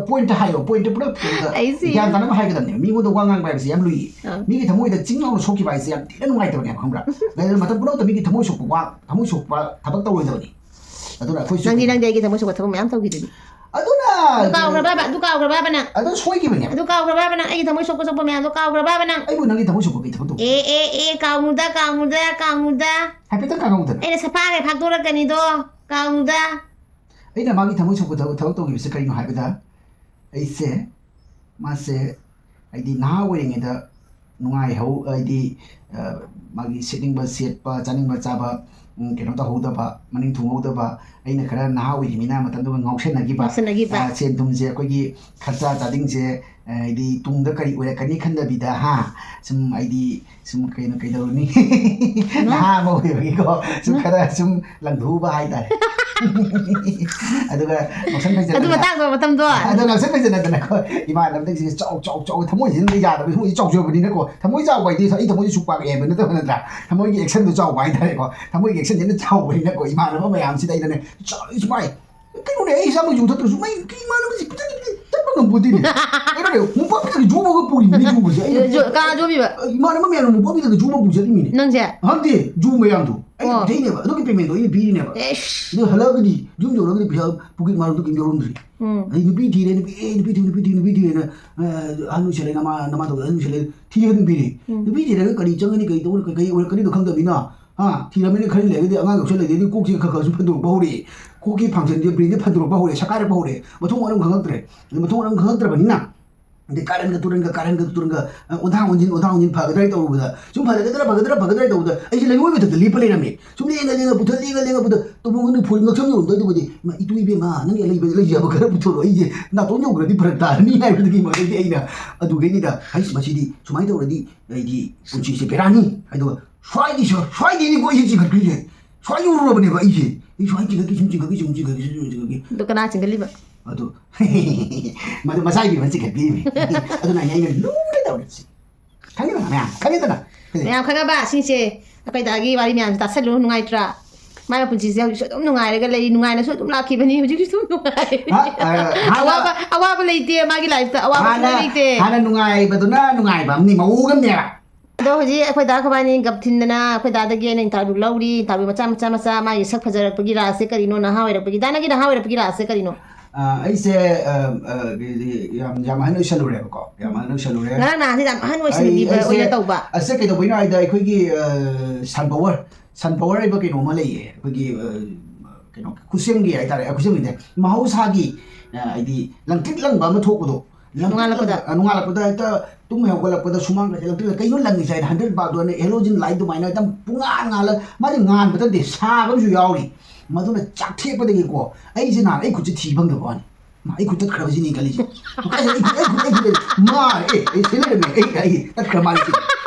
ꯄꯣꯏꯟꯠꯇ ꯍꯥꯏꯌꯣ, ꯄꯣꯏꯟꯠꯇ ꯄꯨꯂꯞ ꯑꯩꯁꯦ ꯒ꯭ꯌꯥꯟ ꯇꯥꯅꯕ ꯍꯥꯏꯒꯗꯕꯅꯦ꯫ ꯃꯤꯉꯣꯟꯗ ꯋꯥ ꯉꯥꯡꯕ ꯍꯥꯏꯕꯁꯦ ꯌꯥꯝ ꯂꯨꯏ꯫ ꯑꯥ꯫ ꯃꯤꯒꯤ ꯊꯃꯣꯏꯗ ꯆꯤꯡ ꯂꯥꯎꯅ ꯁꯣꯛꯈꯤꯕ ꯍꯥꯏꯁꯦ ꯌꯥꯝ ꯊꯤꯅ ꯅꯨꯡꯉꯥꯏꯇꯕꯅꯦ, ꯈꯪꯕ꯭ꯔꯥ? ꯑꯗꯨꯅ ꯃꯇꯝ ꯄꯨꯝꯅꯃꯛꯇ ꯃꯤꯒꯤ ꯊꯃꯣꯏ ꯁꯣꯛꯄ ꯋꯥ, ꯊꯃꯣꯏ ꯁꯣꯛꯄ ꯊꯕꯛ ꯇꯧꯔꯣꯏꯗꯕꯅꯤ꯫ ꯑꯗꯨꯅ ꯑꯩꯈꯣꯏꯁꯨ ꯅꯪꯗꯤ, ꯅꯪꯗꯤ ꯑꯩꯒꯤ ꯊꯃꯣꯏ ꯁꯣꯛꯄ ꯊꯕꯛ ꯃꯌꯥꯝ ꯇꯧꯈꯤꯗꯨꯗꯤ꯫ ꯑꯗꯨꯅ ꯑꯗꯨ ꯀꯥꯎꯈ꯭ꯔꯕꯕ? ꯑꯗꯨ ꯀꯥꯎꯈ꯭ꯔꯕꯕ ꯅꯪ? ꯑꯗꯨ ꯁꯣꯏꯈꯤꯕꯅꯦ꯫ ꯑꯗꯨ ꯀꯥꯎꯈ꯭ꯔꯕꯕ ꯅꯪ? ꯑꯩꯒꯤ ꯊꯃꯣꯏ ꯁꯣꯛꯄ ꯁꯣꯛꯄ ꯃꯌꯥꯝꯗꯣ ꯀꯥꯎꯈ꯭ꯔꯕꯕ ꯅꯪ? ꯑꯩꯕꯨ ꯅꯪꯒꯤ ꯊꯃꯣꯏ ꯁꯣꯛꯄ ꯀꯩ ꯊꯕꯛ ꯇꯧ? ꯑꯦ, ꯑꯦ, ꯑꯦ, ꯀꯥꯎꯅꯨꯗ, ꯀꯥꯎꯅꯨꯗ, ꯀꯥꯎꯅꯨꯗ꯫ ꯍꯥꯏꯐꯦꯠꯇꯪ ꯀꯥꯎꯅꯧꯗꯅ꯫ ꯑꯩꯅ ꯁꯐꯥꯒꯩ ꯐꯥꯛꯇꯣꯔꯛꯀꯅꯤꯗꯣ, ꯀꯥꯎꯅꯨꯗ꯫ ꯑꯩꯅ ꯃꯥꯒꯤ ꯊꯃꯣꯏ ꯁꯣꯛꯄ ꯊꯕꯛ, ꯊꯕꯛ ꯇꯧꯈꯤꯕꯁꯦ ꯀꯔꯤꯅꯣ ꯍꯥꯏꯕꯗ, ꯑꯩꯁꯦ, ꯃꯥꯁꯦ, ꯍꯥꯏꯗꯤ ꯅꯍꯥ ꯑꯣꯏꯔꯤꯉꯩꯗ ꯅꯨꯡꯉꯥꯏꯍꯧ-, ꯍꯥꯏꯗꯤ, ꯑ, ꯃꯥꯒꯤ ꯁꯦꯠꯅꯤꯡꯕ ꯁꯦꯠꯄ, ꯆꯥꯅꯤꯡꯕ ꯆꯥꯕ, ꯎꯝ, ꯀꯩꯅꯣ ꯇꯧꯍꯧꯗꯕ, ꯃꯅꯤꯡ ꯊꯨꯡꯍꯧꯗꯕ, ꯑꯩꯅ ꯈꯔ ꯅꯍꯥ ꯑꯣꯏꯔꯤꯃꯤꯅ ꯃꯇꯝꯗꯨꯒ ꯉꯥꯎꯁꯟꯅꯈꯤꯕ, ꯉꯥꯎꯁꯟꯅꯈꯤꯕ꯫ ꯑ, ꯁꯦꯟ ꯊꯨꯝꯁꯦ ꯑꯩꯈꯣꯏꯒꯤ ꯈꯔꯆꯥ ꯆꯥꯗꯤꯡꯁꯦ, ꯑ, ꯍꯥꯏꯗꯤ ꯇꯨꯡꯗ ꯀꯔꯤ ꯑꯣꯏꯔꯛꯀꯅꯤ ꯈꯟꯗꯕꯤꯗ, ꯍꯥ, ꯁꯨꯝ ꯍꯥꯏꯗꯤ ꯁꯨꯝ ꯀꯩꯅꯣ ꯀꯩꯗꯧꯔꯨꯅꯤ? ꯅꯍꯥ ꯑꯃ ꯑꯣꯏꯕꯒꯤꯀꯣ, ꯁꯨꯝ ꯈꯔ ꯁꯨꯝ ꯂꯪꯊꯣꯛꯎꯕ ꯍꯥꯏꯇꯥꯔꯦ꯫ ꯑꯗꯨꯒ ꯉꯥꯎꯁꯟ ꯐꯩꯖꯟ ꯑꯗꯨ ꯃꯇꯥꯡꯗꯣ, ꯃꯇꯝꯗꯣ꯫ ꯑꯗꯣ ꯉꯥꯎꯁꯟ ꯐꯩꯖꯟꯅꯗꯅꯀꯣ, ꯏꯃꯥꯟꯅꯕꯁꯤꯡꯁꯦ ꯆꯥꯎ, ꯆꯥꯎ, ꯆꯥꯎ, ꯊꯃꯣꯏꯁꯤꯅ ꯌꯥꯗꯕ, ꯊꯃꯣꯏꯁꯤ ꯆꯥꯎꯖꯕꯅꯤꯅꯀꯣ, ꯊꯃꯣꯏ ꯆꯥꯎꯕ ꯍꯥꯏꯗꯤ ꯑꯩ ꯊꯃꯣꯏꯁꯦ ꯁꯨꯛ ꯄꯥꯛꯑꯦ ꯍꯥꯏꯕ ꯅꯠꯇꯕ ꯅꯠꯇ꯭ꯔꯥ? ꯊꯃꯣꯏꯒꯤ actionꯗꯣ ꯆꯥꯎꯕ ꯍꯥꯏꯇꯥꯔꯦꯀꯣ, ꯊꯃꯣꯏꯒꯤ actionꯁꯤꯅ ꯆꯥꯎꯕꯅꯤꯅꯀꯣ, ꯏꯃꯥꯟꯅꯕ ꯃꯌꯥꯝꯁꯤꯗ ꯑꯩꯅꯅꯦ, ꯆꯥꯎ, ꯁꯨꯃꯥꯏ, ꯀꯩꯅꯣꯅꯦ, ꯑꯩ ꯏꯁꯥꯃꯛ ꯌꯨ ꯊꯛꯇ꯭ꯔꯁꯨ, ꯃꯩ, ꯀꯩ ꯏꯃꯥꯟꯅꯕꯁꯤ ꯄꯤꯊꯛ, ꯄꯤꯊꯛ, ꯆꯠꯄ ꯉꯝꯄꯣꯠꯇꯦꯅꯦ꯫ ꯀꯩꯅꯣꯅꯦ, ꯃꯣꯝꯄꯥꯛ ꯄꯤꯊꯛꯇ ꯖꯨ ꯃꯣꯝꯄꯥꯛ ꯄꯨꯔꯤꯅꯤꯅꯦ, ꯖꯨꯒꯁꯦ꯫ ꯑꯩꯅ ꯖꯨ-, ꯀꯅꯥ ꯖꯨ ꯄꯤꯕ? ꯏꯃꯥꯟꯅꯕ ꯃꯌꯥꯝꯅ ꯃꯣꯝꯄꯥꯛ ꯄꯤꯊꯛꯇ ꯖꯨ ꯃꯣꯝꯄꯥꯛ ꯄꯨ ꯆꯠꯂꯤꯃꯤꯅꯦ꯫ ꯅꯪꯁꯦ? ꯅꯠꯇꯦ, ꯖꯨ ꯃꯌꯥꯝꯗꯣ꯫ ꯑꯩꯅ ꯑꯣ꯫ ꯄꯤꯊꯛꯏꯅꯦꯕ, ꯑꯗꯨꯒꯤ paymentꯗꯣ ꯑꯩꯅ ꯄꯤꯔꯤꯅꯦꯕ꯫ ꯑꯦꯁ꯫ ꯑꯗꯨ ꯍꯜꯂꯛꯑꯒꯗꯤ, ꯌꯨꯝ ꯌꯧꯔꯒꯗꯤ ꯄꯩꯁꯥ pocket moneyꯗꯣ ꯀꯩꯝ ꯌꯥꯎꯔꯝꯗ꯭ꯔꯤ꯫ ꯎꯝ꯫ ꯑꯩ ꯅꯨꯄꯤ ꯊꯤꯔꯦ, ꯅꯨꯄꯤ, ꯑꯦ, ꯅꯨꯄꯤ ꯊꯤꯔꯦ, ꯅꯨꯄꯤ ꯊꯤꯔꯦ, ꯅꯨꯄꯤ ꯊꯤꯔꯦꯅ, ꯑ, ꯑꯍꯟ ꯑꯣꯏꯁꯜꯂꯦ, ꯅꯃꯥ, ꯅꯃꯥ ꯇꯧꯗ ꯑꯍꯟ ꯑꯣꯏꯁꯜꯂꯦ, ꯊꯤꯍꯟꯕꯤꯔꯦ꯫ ꯎꯝ꯫ ꯅꯨꯄꯤ ꯊꯤꯔꯒ ꯀꯔꯤ ꯆꯪꯒꯅꯤ, ꯀꯔꯤ ꯇꯧꯒꯅꯤ, ꯀꯩ, ꯀꯩ ꯑꯣꯏꯔꯛꯀꯅꯤꯗꯣ ꯈꯪꯗꯕꯅꯤꯅ, ꯍꯥ, ꯊꯤꯔꯕꯅꯤꯅ ꯈꯔ ꯂꯩꯔꯒꯗꯤ ꯑꯉꯥꯡ ꯌꯥꯎꯁꯜꯂꯛꯑꯗꯤ ꯀꯣꯛꯁꯦ ꯈꯔ ꯈꯔ ꯁꯨꯝ ꯐꯟꯗꯣꯔꯛꯄ ꯍꯧꯔꯛꯑꯦ꯫ ꯀꯣꯛꯀꯤ functionꯁꯦ brainꯁꯦ ꯐꯟꯗꯣꯔꯛꯄ ꯍꯧꯔꯛꯑꯦ, ꯁꯛꯀꯥꯏꯔꯛꯄ ꯍꯧꯔꯛꯑꯦ꯫ ꯃꯊꯣꯡ ꯃꯔꯝ ꯈꯪꯉꯛꯇ꯭ꯔꯦ꯫ ꯑꯗꯩ ꯃꯊꯣꯡ ꯃꯔꯝ ꯈꯪꯉꯛꯇ꯭ꯔꯕꯅꯤꯅ, ꯑꯗꯩ ꯀꯥꯔꯟꯒ ꯇꯨꯔꯟꯒ, ꯀꯥꯔꯟꯒ ꯇꯨꯔꯟꯒ, ꯑ, ꯑꯣꯟꯊꯥꯡ ꯑꯣꯟꯁꯤꯟ, ꯑꯣꯟꯊꯥꯡ ꯑꯣꯟꯁꯤꯟ, ꯐꯒꯗ꯭ꯔꯥ ꯍꯥꯏ ꯇꯧꯔꯨꯕꯗ, ꯁꯨꯝ ꯐꯒꯗ꯭ꯔꯥ, ꯐꯒꯗ꯭ꯔꯥ, ꯐꯒꯗ꯭ꯔꯥ ꯍꯥꯏ ꯇꯧꯕꯗ, ꯑꯩꯁꯦ ꯂꯩꯉꯣꯏ ꯃꯊꯛꯇ ꯂꯦꯞꯄ ꯂꯩꯔꯝꯃꯦ꯫ ꯁꯨꯝ ꯂꯦꯡꯉ ꯂꯦꯡꯉ ꯄꯨꯊ-, ꯂꯦꯡꯉ ꯂꯦꯡꯉ ꯄꯨꯊ-, ꯇꯧꯕꯨꯡ ꯈꯣꯡꯗ ꯐꯨꯔꯤ ꯉꯛꯁꯝ ꯌꯧꯔꯝꯗꯣꯏꯗꯨꯕꯨꯗꯤ, "ꯏꯃꯥ, ꯏꯇꯨ ꯏꯕꯦꯝꯃ, ꯅꯪꯒꯤ ꯑꯂꯩꯕ ꯂꯩꯖꯕ ꯈꯔ ꯄꯨꯊꯣꯔꯛꯑꯣ, ꯑꯩꯁꯦ ꯅꯥꯇꯣꯟ ꯌꯧꯈ꯭ꯔꯗꯤ ꯐꯔꯛ ꯇꯥꯔꯅꯤ" ꯍꯥꯏꯕꯗꯒꯤ ꯃꯗꯩꯗꯤ ꯑꯩꯅ ꯑꯗꯨꯒꯩꯅꯤꯗ, "ꯍꯩꯁ, ꯃꯁꯤꯗꯤ ꯁꯨꯃꯥꯏꯅ ꯇꯧꯔꯗꯤ ꯑꯩꯗꯤ ꯄꯨꯟꯁꯤꯁꯦ ꯕꯦꯔꯥꯅꯤ" ꯍꯥꯏꯗꯣ, ꯁ꯭ꯋꯥꯏꯗꯤ ꯁ-, ꯁ꯭ꯋꯥꯏꯗꯩꯅꯤꯀꯣ ꯑꯩꯁꯦ ꯆꯤꯡꯈꯠꯈ꯭ꯔꯤꯁꯦ꯫ ꯁ꯭ꯋꯥꯏ ꯌꯧꯔꯨꯔꯕꯅꯦꯕ ꯑꯩꯁꯦ꯫ ꯑꯩ ꯁ꯭ꯋꯥꯏ ꯆꯤꯡꯈꯠꯈꯤ, ꯁꯨꯝ ꯆꯤꯡꯈꯠꯈꯤ, ꯁꯨꯝ ꯆꯤꯡꯈꯠꯈꯤ, ꯁꯨꯝ ꯆꯤꯡꯈꯠꯈꯤ꯫ ꯑꯗꯣ ꯀꯅꯥ ꯆꯤꯡꯈꯠꯂꯤꯕ? ꯑꯗꯣ, ꯃꯗꯨ ꯃꯆꯥ ꯏꯕꯦꯝꯃ ꯆꯤꯡꯈꯠꯄꯤꯔꯤꯅꯤ꯫ ꯑꯗꯨꯅ ꯑꯩꯅ ꯂꯨꯅ ꯇꯧꯔꯤꯁꯤ꯫ ꯈꯪꯉꯤꯗꯅ ꯃꯌꯥꯝ? ꯈꯪꯉꯤꯗꯅ? ꯃꯌꯥꯝ ꯈꯪꯉꯕ? ꯁꯤꯁꯦ ꯑꯩꯈꯣꯏ ꯗꯥꯒꯤ ꯋꯥꯔꯤ ꯃꯌꯥꯝꯁꯦ ꯇꯥꯁꯜꯂꯨ, ꯅꯨꯡꯉꯥꯏꯇ꯭ꯔꯥ? ꯃꯥꯏ ꯃꯄꯨꯟꯁꯤꯁꯦ ꯍꯧꯖꯤꯛꯁꯨ ꯑꯗꯨꯝ ꯅꯨꯡꯉꯥꯏꯔꯒ ꯂꯩ, ꯅꯨꯡꯉꯥꯏꯅꯁꯨ ꯑꯗꯨꯝ ꯂꯥꯛꯈꯤꯕꯅꯤ, ꯍꯧꯖꯤꯛꯁꯨ ꯑꯗꯨꯝ ꯅꯨꯡꯉꯥꯏ꯫ ꯍꯥ? ꯑ, ꯍꯥꯟꯅ, ꯑꯋꯥꯕ, ꯑꯋꯥꯕ ꯂꯩꯇꯦ, ꯃꯥꯒꯤ lifeꯇ ꯑꯋꯥꯕ ꯍꯥꯟꯅ, ꯁꯨꯡꯂꯩ ꯂꯩꯇꯦ꯫ ꯍꯥꯟꯅ ꯅꯨꯡꯉꯥꯏꯕꯗꯨꯅ ꯅꯨꯡꯉꯥꯏꯕ ꯑꯃꯅꯤ, ꯃꯑꯣꯡ ꯑꯃꯅꯦꯕ꯫ ꯑꯗꯣ ꯍꯧꯖꯤꯛ ꯑꯩꯈꯣꯏ ꯗꯥ ꯈꯣꯏꯕꯥꯅꯤ ꯒꯞ ꯊꯤꯟꯗꯅ ꯑꯩꯈꯣꯏ ꯗꯥꯗꯒꯤ ꯑꯩꯅ interview ꯂꯧꯔꯤ, interview ꯃꯆꯥ ꯃꯆꯥ ꯃꯆꯥ, ꯃꯥꯒꯤ ꯁꯛ ꯐꯖꯔꯛꯄꯒꯤ ꯔꯥꯖꯁꯦ ꯀꯔꯤꯅꯣ, ꯅꯍꯥ ꯑꯣꯏꯔꯛꯄꯒꯤ, ꯗꯥ ꯅꯪꯒꯤ ꯅꯍꯥ ꯑꯣꯏꯔꯛꯄꯒꯤ ꯔꯥꯖꯁꯦ ꯀꯔꯤꯅꯣ? ꯑ, ꯑꯩꯁꯦ ꯑ, ꯑ, ꯌꯥꯝ ꯌꯥꯝ ꯑꯍꯟ ꯑꯣꯏꯁꯜꯂꯨꯔꯦꯕꯀꯣ, ꯌꯥꯝ ꯑꯍꯟ ꯑꯣꯏꯁꯜꯂꯨꯔꯦ꯫ ꯉꯔꯥꯡ ꯅꯍꯥꯟꯁꯦ ꯌꯥꯝ ꯑꯍꯟ ꯑꯣꯏꯁꯤꯟꯈꯤꯕ ꯑꯩ- ꯑꯩꯁꯦ- ꯑꯣꯏꯅ ꯇꯧꯕ꯫ ꯑꯁꯦ ꯀꯩꯗꯧꯕꯩꯅꯣ ꯍꯥꯏꯗ, ꯑꯩꯈꯣꯏꯒꯤ ꯁꯟ ꯄꯋꯔ ꯁꯟ ꯄꯋꯔ ꯍꯥꯏꯕ ꯀꯩꯅꯣ ꯑꯃ ꯂꯩꯌꯦ ꯑꯩꯈꯣꯏꯒꯤ, ꯑ, ꯀꯩꯅꯣ, ꯈꯨꯠꯁꯦꯝꯒꯤ ꯍꯥꯏꯇꯥꯔꯦ, ꯈꯨꯠꯁꯦꯝꯒꯤꯗꯤ ꯃꯍꯧꯁꯥꯒꯤ, ꯑ, ꯍꯥꯏꯗꯤ ꯂꯪꯇ꯭ꯔꯤꯛ ꯂꯪꯕ ꯑꯃ ꯊꯣꯛꯄꯗꯣ, ꯂꯪꯇ꯭ꯔꯤꯛ ꯅꯣꯡꯉꯥꯜꯂꯛꯄꯗ꯫ ꯂꯪꯕ- ꯑ, ꯅꯣꯡꯉꯥꯜꯂꯛꯄꯗ ꯍꯦꯛꯇ ꯇꯨꯝ ꯍꯧꯒꯠꯂꯛꯄꯗ ꯁꯨꯃꯥꯡꯒꯁꯦ ꯂꯪꯇ꯭ꯔꯤꯛ ꯂꯪ-, ꯀꯩꯅꯣ ꯂꯪꯉꯤꯁꯦ ꯍꯥꯏꯅ, ꯍꯟꯗ꯭ꯔꯦꯠ ꯕꯥꯜꯕꯇꯣ ꯍꯥꯏꯅ ꯍꯦꯂꯣꯖꯤꯟ ꯂꯥꯏꯠ ꯑꯗꯨꯃꯥꯏꯅ ꯍꯦꯛꯇ ꯄꯨꯡꯉꯥꯟ ꯉꯥꯜꯂ, ꯃꯥꯗꯤ ꯉꯥꯟꯕ ꯅꯠꯇꯦ, ꯁꯥꯕ ꯑꯃꯁꯨ ꯌꯥꯎꯔꯤ꯫ ꯃꯗꯨꯅ ꯆꯥꯛꯊꯦꯛꯄꯗꯒꯤꯀꯣ ꯑꯩꯁꯦ ꯅꯍꯥꯟ ꯑꯩ ꯈꯨꯠꯁꯦ ꯊꯤ ꯐꯪꯗꯕ ꯋꯥꯅꯤ꯫ ꯃꯥ, ꯑꯩ ꯈꯨꯠ ꯇꯠꯈ꯭ꯔꯕꯁꯤꯅꯤ ꯈꯜꯂꯤꯁꯦ꯫ ꯀꯥꯏꯗ ꯑꯩ ꯈꯨꯠ, ꯑꯩ ꯈꯨꯠ, ꯑꯩ ꯈꯨꯠ, ꯃꯥ, ꯑꯦ, ꯑꯩ ꯁꯤ ꯂꯩꯔꯝꯃꯦ, ꯑꯩ, ꯑꯩ ꯇꯠꯈ꯭ꯔ ꯃꯥꯜꯂꯦ ꯁꯤꯅꯤ꯫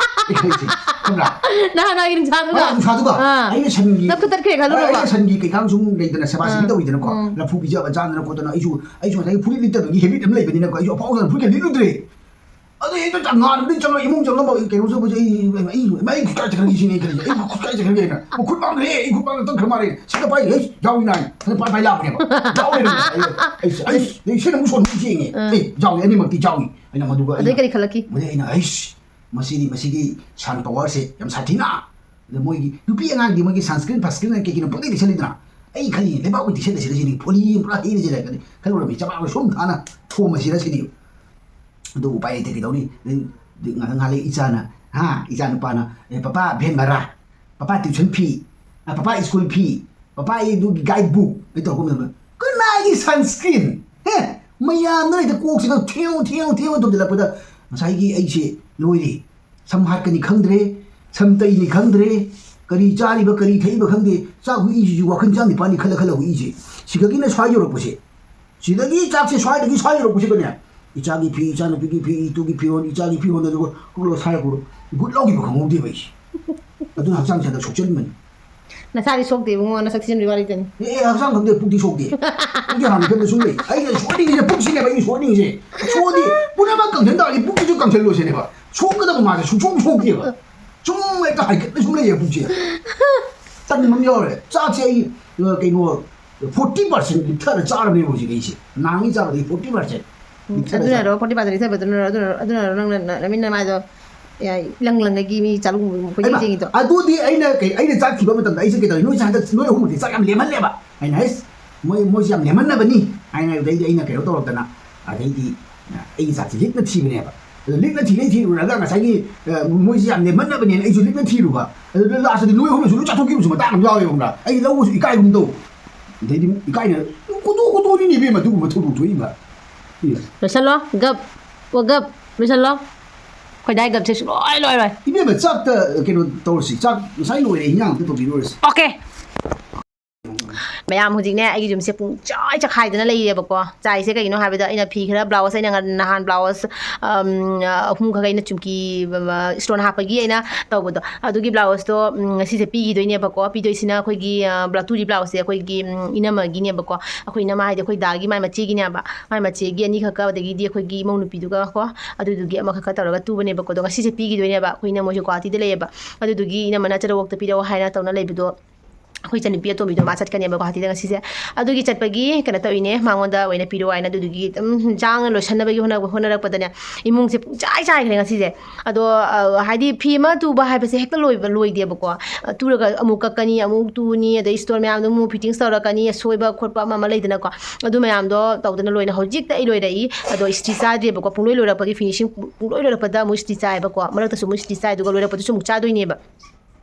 ꯑꯩ ꯈꯜꯂꯤꯁꯦ꯫ ꯈꯪꯕ꯭ꯔꯥ? ꯅꯍꯥꯟ ꯃꯥꯒꯤ ꯅꯨꯡꯁꯥꯗꯨꯒ꯫ ꯑꯥ, ꯅꯨꯡꯁꯥꯗꯨꯒ꯫ ꯑꯥ꯫ ꯑꯩꯅ ꯁꯟꯒꯤ, ꯅꯪ ꯈꯨꯠ ꯇꯠꯈ꯭ꯔꯦ ꯈꯜꯂꯨꯔꯕ? ꯑꯩꯅ ꯁꯟꯒꯤ ꯀꯩꯀꯥꯡ ꯁꯨꯝ ꯂꯩꯗꯅ ꯁꯦꯕꯥ ꯁꯦꯕꯤ ꯑꯥ꯫ ꯇꯧꯋꯤꯗꯅꯀꯣ꯫ ꯎꯝ꯫ ꯂꯐꯨ ꯄꯤꯖꯕ ꯆꯥꯗꯅ ꯈꯣꯠꯇꯅ ꯑꯩꯁꯨ, ꯑꯩꯁꯨ ꯉꯁꯥꯏꯒꯤ ꯐꯨꯔꯤꯠ ꯂꯤꯠꯇꯕꯒꯤ ꯍꯦꯕꯤꯠ ꯑꯃ ꯂꯩꯕꯅꯤꯅꯀꯣ꯫ ꯑꯩꯁꯨ ꯑꯐꯥꯎ ꯁꯥꯅ ꯐꯨꯔꯤꯠꯀ ꯂꯤꯠꯂꯨꯗ꯭ꯔꯦ꯫ ꯑꯗꯨ ꯍꯦꯛꯇ ꯉꯥꯟꯕꯗꯩ ꯆꯪꯉ ꯏꯃꯨꯡ ꯆꯪꯉꯒ ꯀꯩꯅꯣ ꯇꯧꯕꯁꯦ ꯑꯩ, ꯑꯩ, ꯑꯩ, ꯑꯩ ꯈꯨꯠ ꯀꯥꯏ ꯆꯠꯈ꯭ꯔꯒꯦ ꯁꯤꯅꯤ ꯑꯩ ꯈꯜꯂꯤꯁꯦ꯫ ꯑꯩ ꯈꯨꯠ ꯀꯥꯏ ꯆꯠꯈ꯭ꯔꯒꯦꯅ꯫ ꯑꯣ, ꯈꯨꯠ ꯃꯥꯡꯈ꯭ꯔꯦ, ꯑꯩ ꯈꯨꯠ ꯃꯥꯡꯈ꯭ꯔꯦ, ꯇꯠꯈ꯭ꯔ ꯃꯥꯜꯂꯦ꯫ ꯁꯤꯗ ꯄꯥꯏ, ꯍꯩ, ꯌꯥꯎꯏ ꯅꯥꯏ꯫ ꯁꯤꯗ ꯄꯥꯏ, ꯄꯥꯏ ꯂꯥꯛꯄꯅꯦꯕ꯫ ꯌꯥꯎ ꯂꯩꯔꯝꯃꯦ꯫ ꯑꯩ, ꯑꯩ, ꯑꯩ, ꯑꯩ ꯁꯤꯅ ꯑꯃꯨꯛ ꯁꯣꯟꯕ ꯌꯦꯡꯉꯦ꯫ ꯑꯥ꯫ ꯑꯦ, ꯌꯥꯎꯏ, ꯑꯅꯤꯃꯛꯇꯤ ꯌꯥꯎꯏ꯫ ꯑꯩꯅ ꯃꯗꯨꯒ ꯑꯗꯩ ꯑꯩꯅ, ꯀꯔꯤ ꯈꯜꯂꯛꯈꯤ? ꯃꯗꯩ ꯑꯩꯅ, "ꯑꯩꯁ, ꯃꯁꯤꯗꯤ, ꯃꯁꯤꯒꯤ ꯁꯟ ꯄꯋꯥꯔꯁꯦ ꯌꯥꯝ ꯁꯥꯊꯤꯅ"꯫ ꯑꯗ ꯃꯣꯏꯒꯤ ꯅꯨꯄꯤ ꯑꯉꯥꯡꯗꯤ ꯃꯣꯏꯒꯤ sunscreen ꯐꯟꯁꯀ꯭ꯔꯤꯟ ꯀꯩ ꯀꯩꯅꯣ ꯄꯪꯇꯩ ꯇꯩꯁꯜꯂꯤꯗꯅ꯫ ꯑꯩ ꯈꯜꯂꯤꯅꯦ, ꯂꯩꯕꯥꯛ ꯑꯣꯏꯅ ꯇꯩꯁꯜꯂꯁꯤꯔ ꯁꯤꯅꯤ, ꯐꯣꯂꯤ ꯄꯨꯔꯥ ꯍꯩꯔꯁꯤꯔ ꯈꯜꯂꯤ꯫ ꯈꯜꯂꯨꯔꯝꯃꯤ, ꯆꯕꯥꯛ ꯁꯨꯝ ꯊꯥꯅ ꯊꯣꯝꯃꯁꯤꯔ ꯁꯤꯅꯤ꯫ ꯑꯗꯨ ꯎꯄꯥꯏ ꯂꯩꯇꯦ, ꯀꯩꯗꯧꯅꯤ? ꯑꯗꯩ ꯉꯥꯏꯍꯥꯛ ꯉꯥꯏꯍꯥꯛ ꯂꯩ ꯏꯆꯥꯅ, ꯍꯥ, ꯏꯆꯥ ꯅꯨꯄꯥꯅ, "ꯑꯦ, ꯄꯄꯥ van ꯚꯔꯥ, ꯄꯄꯥ tuition ꯐꯤ, ꯑ, ꯄꯄꯥ school ꯐꯤ, ꯄꯄꯥ ꯑꯩ ꯑꯗꯨꯒꯤ guide book" ꯑꯩ ꯇꯧꯔꯛꯄ ꯃꯇꯝꯗ, "ꯀꯅꯥꯒꯤ sunscreen? ꯍꯦ, ꯃꯌꯥꯝꯅ ꯍꯦꯛꯇ ꯀꯣꯛꯁꯤꯗ ꯊꯦꯡꯉꯨ, ꯊꯦꯡꯉꯨ, ꯊꯦꯡꯉꯨ ꯇꯧꯁꯤꯜꯂꯛꯄꯗ ꯉꯁꯥꯏꯒꯤ ꯑꯩꯁꯦ ꯂꯣꯏꯔꯦ꯫ ꯁꯝ ꯍꯥꯠꯀꯅꯤ ꯈꯪꯗ꯭ꯔꯦ, ꯁꯝ ꯇꯩꯅꯤ ꯈꯪꯗ꯭ꯔꯦ, ꯀꯔꯤ ꯆꯥꯔꯤꯕ, ꯀꯔꯤ ꯊꯛꯏꯕ ꯈꯪꯗꯦ꯫ ꯆꯥꯛ ꯍꯨꯏꯁꯤꯁꯨ ꯋꯥꯈꯜ ꯆꯥꯝ ꯅꯤꯄꯥꯜꯅꯤ ꯈꯜꯂ ꯈꯜꯂ ꯍꯨꯏꯁꯦ꯫ ꯁꯤꯗꯒꯤꯅ ꯁ꯭ꯋꯥꯏ ꯌꯧꯔꯛꯄꯁꯦ, ꯁꯤꯗꯒꯤ ꯆꯥꯛꯁꯦ ꯁ꯭ꯋꯥꯏꯗꯒꯤ ꯁ꯭ꯋꯥꯏ ꯌꯧꯔꯛꯄꯁꯤꯗꯅꯦ, ꯏꯆꯥꯒꯤ ꯐꯤ, ꯏꯆꯥꯅꯨꯄꯤꯒꯤ ꯐꯤ, ꯏꯇꯨꯒꯤ ꯐꯤꯔꯣꯜ, ꯏꯆꯥꯒꯤ ꯐꯤꯔꯣꯜ, ꯑꯗꯨꯒ ꯀꯣꯛꯂꯒ ꯁ꯭ꯋꯥꯏ ꯀꯣꯛꯂ ꯒꯨꯠ ꯂꯧꯈꯤꯕ ꯈꯪꯍꯧꯗꯦꯕ ꯑꯩꯁꯦ꯫ ꯑꯗꯨꯅ ꯍꯛꯆꯥꯡꯁꯦ ꯍꯟꯗꯛ ꯁꯣꯛꯆꯟꯕꯅꯤ꯫ ꯅꯁꯥꯗꯤ ꯁꯣꯛꯇꯦ ꯏꯕꯨꯡꯉꯣ, ꯅꯁꯛ ꯊꯤꯖꯤꯟꯕꯒꯤ ꯋꯥꯔꯤꯗꯅꯤ꯫ ꯑꯦ, ꯑꯦ, ꯍꯛꯆꯥꯡ ꯈꯪꯗꯦ, ꯄꯨꯛꯇꯤ ꯁꯣꯛꯇꯦ꯫ ꯄꯨꯛꯇꯤ ꯍꯥꯟꯅ ꯐꯤꯕꯝꯗ ꯁꯨꯝ ꯂꯩ꯫ ꯑꯩꯅ ꯁꯣꯛꯍꯟꯅꯤꯡꯉꯤꯁꯦ ꯄꯨꯛꯁꯤꯅꯦꯕ, ꯑꯩꯅ ꯁꯣꯛꯍꯟꯅꯤꯡꯉꯤꯁꯦ꯫ ꯁꯣꯛꯑꯗꯤ ꯄꯨꯝꯅꯃꯛ ꯀꯪꯁꯤꯟ ꯇꯥꯔꯗꯤ ꯄꯨꯛꯁꯤꯁꯨ ꯀꯪꯁꯤꯜꯂꯣ ꯁꯤꯅꯦꯕ꯫ ꯁꯣꯛꯀꯗꯕ ꯃꯥꯁꯦ ꯁꯨꯡꯁꯣꯛ ꯁꯣꯛꯇꯦꯕ꯫ ꯁꯨꯝ ꯍꯦꯛꯇ ꯍꯥꯏꯒꯠꯅ ꯁꯨꯝ ꯂꯩꯌꯦ ꯄꯨꯛꯁꯦ꯫ ꯇꯟꯕ ꯑꯃ ꯌꯥꯎꯔꯦ꯫ ꯆꯥꯛꯁꯦ ꯑꯩ, ꯑ, ꯀꯩꯅꯣ, forty percent ꯂꯤꯛꯊꯔ ꯆꯥꯔꯕꯅꯦꯕ ꯍꯧꯖꯤꯛ ꯑꯩꯁꯦ꯫ ꯅꯍꯥꯟꯒꯤ ꯆꯥꯕꯗꯒꯤ forty percent ꯂꯤꯛꯊꯔ ꯆꯥꯔꯦ꯫ ꯑꯗꯨꯅꯔꯣ, forty percent ꯂꯤꯛꯊꯕꯗꯨꯅꯔꯣ, ꯑꯗꯨꯅꯔꯣ, ꯑꯗꯨꯅꯔꯣ ꯅꯪꯅ ꯅ-, ꯅꯃꯤꯠ ꯅꯃꯥꯏꯗꯣ, ꯌꯥ, ꯏꯂꯪ ꯂꯪꯉꯒꯤ ꯃꯤ ꯆꯥꯛꯂꯨꯝ ꯀꯣꯏꯆꯦꯟ ꯍꯩꯃꯥ, ꯆꯦꯟꯈꯤꯗꯣ? ꯑꯗꯨꯗꯤ ꯑꯩꯅ ꯀꯩ, ꯑꯩꯅ ꯆꯥꯛ ꯊꯤꯕ ꯃꯇꯝꯗ ꯑꯩꯁꯦ ꯀꯩꯗꯧꯔꯤ? ꯅꯣꯏꯁꯦ ꯍꯟꯗꯛ ꯅꯣꯏ ꯑꯍꯨꯝꯃꯛꯇꯤ ꯆꯥꯛ ꯌꯥꯝ ꯂꯦꯝꯍꯜꯂꯦꯕ꯫ ꯑꯩꯅ, "ꯍꯩꯁ, ꯃꯣꯏ, ꯃꯣꯏꯁꯦ ꯌꯥꯝ ꯂꯦꯝꯍꯟꯅꯕꯅꯤ꯫ ꯍꯥꯏꯅ ꯑꯗꯩꯗꯤ ꯑꯩꯅ ꯀꯩꯅꯣ ꯇꯧꯔꯛꯇꯅ, ꯑꯗꯩꯗꯤ ꯑꯩꯒꯤ ꯆꯥꯛꯁꯦ ꯂꯤꯛꯅ ꯊꯤꯕꯅꯦꯕ꯫ ꯑꯗꯣ ꯂꯤꯛꯅ ꯊꯤꯔꯦ, ꯊꯤꯔꯨꯔꯒ ꯉꯁꯥꯏꯒꯤ, ꯑ, ꯃꯣꯏꯁꯦ ꯌꯥꯝ ꯂꯦꯝꯃꯟꯅꯕꯅꯦꯅ ꯑꯩꯁꯨ ꯂꯤꯛꯅ ꯊꯤꯔꯨꯕ꯫ ꯑꯗꯨꯗ ꯂꯥꯁꯇꯗꯤ ꯅꯣꯏ ꯑꯍꯨꯝꯅꯁꯨ ꯂꯣꯏ ꯆꯥꯊꯣꯛꯈꯤꯕꯁꯨ ꯃꯇꯥꯡ ꯑꯃ ꯌꯥꯎꯋꯦ, ꯈꯪꯕ꯭ꯔꯥ? ꯑꯩ ꯂꯧꯕꯁꯨ ꯏꯀꯥꯏꯒꯨꯝ ꯇꯧ꯫ ꯑꯗꯩꯗꯤ ꯏꯀꯥꯏꯅ ꯈꯣꯠꯇꯣꯛ ꯈꯣꯠꯇꯣꯛꯅꯤꯅꯦ ꯏꯕꯦꯝꯃ ꯑꯗꯨꯒꯨꯝꯕ ꯊꯧꯗꯣꯛ ꯊꯣꯛꯏꯕ꯫ ꯏꯁ꯫ ꯂꯣꯏꯁꯜꯂꯣ, ꯒꯞ꯫ ꯑꯣ, ꯒꯞ꯫ ꯂꯣꯏꯁꯜꯂꯣ꯫ ꯑꯩꯈꯣꯏ ꯗꯥꯏ ꯒꯞꯁꯦ ꯁꯨꯡꯂꯣꯏ ꯂꯣꯏꯔꯣꯏ꯫ ꯏꯕꯦꯝꯃ, ꯆꯥꯛꯇ ꯀꯩꯅꯣ ꯇꯧꯔꯁꯤ꯫ ꯆꯥꯛ ꯉꯁꯥꯏ ꯂꯣꯏꯔꯦ, ꯏꯟꯖꯥꯡ ꯑꯝꯇ ꯇꯧꯕꯤꯔꯨꯔꯁꯤ꯫ ꯑꯣꯀꯦ꯫ ꯃꯌꯥꯝ, ꯍꯧꯖꯤꯛꯅꯦ ꯑꯩꯒꯤ ꯌꯨꯝꯁꯦ ꯄꯨꯡ ꯆꯥꯏ ꯆꯈꯥꯏꯗꯅ ꯂꯩꯔꯦꯕꯀꯣ꯫ ꯆꯥꯏꯁꯦ ꯀꯩꯒꯤꯅꯣ ꯍꯥꯏꯕꯗ, ꯑꯩꯅ ꯐꯤ ꯈꯔ, ꯕ꯭ꯂꯥꯎꯁ, ꯑꯩꯅ ꯉ-, ꯅꯍꯥꯟ ꯕ꯭ꯂꯥꯎꯁ, ꯑꯝ, ꯑꯍꯨꯝ ꯈꯛ ꯑꯩꯅ ꯆꯨꯝꯀꯤ, ꯑ, ꯏꯁꯇꯣꯟ ꯍꯥꯞꯄꯒꯤ ꯑꯩꯅ ꯇꯧꯕꯗꯣ, ꯑꯗꯨꯒꯤ ꯕ꯭ꯂꯥꯎꯁꯇꯣ, ꯎꯝ, ꯉꯁꯤꯁꯦ ꯄꯤꯈꯤꯗꯣꯏꯅꯦꯕꯀꯣ꯫ ꯄꯤꯗꯣꯏꯁꯤꯅ ꯑꯩꯈꯣꯏꯒꯤ, ꯑ, ꯕ꯭ꯂꯥ-, ꯇꯨꯔꯤ ꯕ꯭ꯂꯥꯎꯁꯁꯦ ꯑꯩꯈꯣꯏꯒꯤ, ꯎꯝ, ꯏꯅꯝꯃꯒꯤꯅꯦꯕꯀꯣ꯫ ꯑꯩꯈꯣꯏ ꯏꯅꯝꯃ ꯍꯥꯏꯗꯤ ꯑꯩꯈꯣꯏ ꯗꯥꯒꯤ ꯃꯥꯏ ꯃꯆꯦꯒꯤꯅꯦꯕ꯫ ꯃꯥꯏ ꯃꯆꯦꯒꯤ ꯑꯅꯤꯈꯛꯀ, ꯑꯗꯒꯤꯗꯤ ꯑꯩꯈꯣꯏꯒꯤ ꯏꯃꯧ ꯅꯨꯄꯤꯗꯨꯒ ꯀꯣ, ꯑꯗꯨꯗꯨꯒꯤ ꯑꯃꯈꯛꯀ ꯇꯧꯔꯒ ꯇꯨꯕꯅꯦꯕꯀꯣ꯫ ꯑꯗꯣ ꯉꯁꯤꯁꯦ ꯄꯤꯈꯤꯗꯣꯏꯅꯦꯕ꯫ ꯑꯩꯈꯣꯏ ꯏꯅꯝꯃ ꯍꯣꯏꯁꯨ ꯒꯨꯍꯥꯇꯤꯗ ꯂꯩꯌꯦꯕ꯫ ꯑꯗꯨꯗꯨꯒꯤ ꯏꯅꯝꯃꯅ ꯆꯠꯂ ꯋꯥꯛꯇ ꯄꯤꯔꯛꯑꯣ ꯍꯥꯏꯅ ꯇꯧꯅ ꯂꯩꯕꯗꯣ, ꯑꯩꯈꯣꯏ ꯏꯆꯟꯅꯨꯄꯤ ꯑꯇꯣꯝꯕꯤꯗꯣ ꯃꯥ ꯆꯠꯀꯅꯦꯕ ꯒꯨꯍꯥꯇꯤꯗ ꯉꯁꯤꯁꯦ꯫ ꯑꯗꯨꯒꯤ ꯆꯠꯄꯒꯤ ꯀꯩꯅꯣ ꯇꯧꯔꯤꯅꯦ, ꯃꯉꯣꯟꯗ ꯑꯣꯏꯅ ꯄꯤꯔꯛꯑꯣ ꯍꯥꯏꯅ꯫ ꯑꯗꯨꯗꯨꯒꯤ ꯑꯗꯨꯝ ꯆꯥꯡꯅ ꯂꯣꯏꯁꯟꯅꯕꯒꯤ ꯍꯣꯠꯅ-, ꯍꯣꯠꯅꯔꯛꯄꯗꯅꯦ, ꯏꯃꯨꯡꯁꯦ ꯄꯨꯡꯆꯥꯏ ꯆꯥꯏꯈ꯭ꯔꯦ ꯉꯁꯤꯁꯦ꯫ ꯑꯗꯣ, ꯑ, ꯍꯥꯏꯗꯤ ꯐꯤ ꯑꯃ ꯇꯨꯕ ꯍꯥꯏꯕꯁꯦ ꯍꯦꯛꯇ ꯂꯣꯏꯕ, ꯂꯣꯏꯗꯦꯕꯀꯣ꯫ ꯑ, ꯇꯨꯔꯒ ꯑꯃꯨꯛ ꯀꯛꯀꯅꯤ, ꯑꯃꯨꯛ ꯇꯨꯅꯤ, ꯑꯗꯩ ꯏꯁꯇꯣꯟ ꯃꯌꯥꯝꯗꯣ ꯑꯃꯨꯛ ꯐꯤꯠꯇꯤꯡꯁ ꯇꯧꯔꯛꯀꯅꯤ, ꯑꯁꯣꯏꯕ ꯈꯣꯠꯄ ꯑꯃ ꯑꯃ ꯂꯩꯗꯅꯀꯣ꯫ ꯑꯗꯨ ꯃꯌꯥꯝꯗꯣ ꯇꯧꯗꯅ ꯂꯣꯏꯅ ꯍꯧꯖꯤꯛꯇ ꯑꯩ ꯂꯣꯏꯔꯛꯏ꯫ ꯑꯗꯣ ꯏꯁꯇꯤ ꯆꯥꯗ꯭ꯔꯤꯕꯀꯣ, ꯄꯨꯡꯂꯣꯏ ꯂꯣꯏꯔꯛꯄꯒꯤ ꯐꯤꯅꯤꯁꯤꯡ, ꯄꯨꯡꯂꯣꯏ ꯂꯣꯏꯔꯛꯄꯗ ꯑꯃꯨꯛ ꯏꯁꯇꯤ ꯆꯥꯏꯕꯀꯣ, ꯃꯔꯛꯇꯁꯨ ꯑꯃꯨꯛ ꯏꯁꯇꯤ ꯆꯥꯏ, ꯑꯗꯨꯒ ꯂꯣꯏꯔꯛꯄꯗꯁꯨ ꯑꯃꯨꯛ ꯆꯥꯗꯣꯏꯅꯦꯕ꯫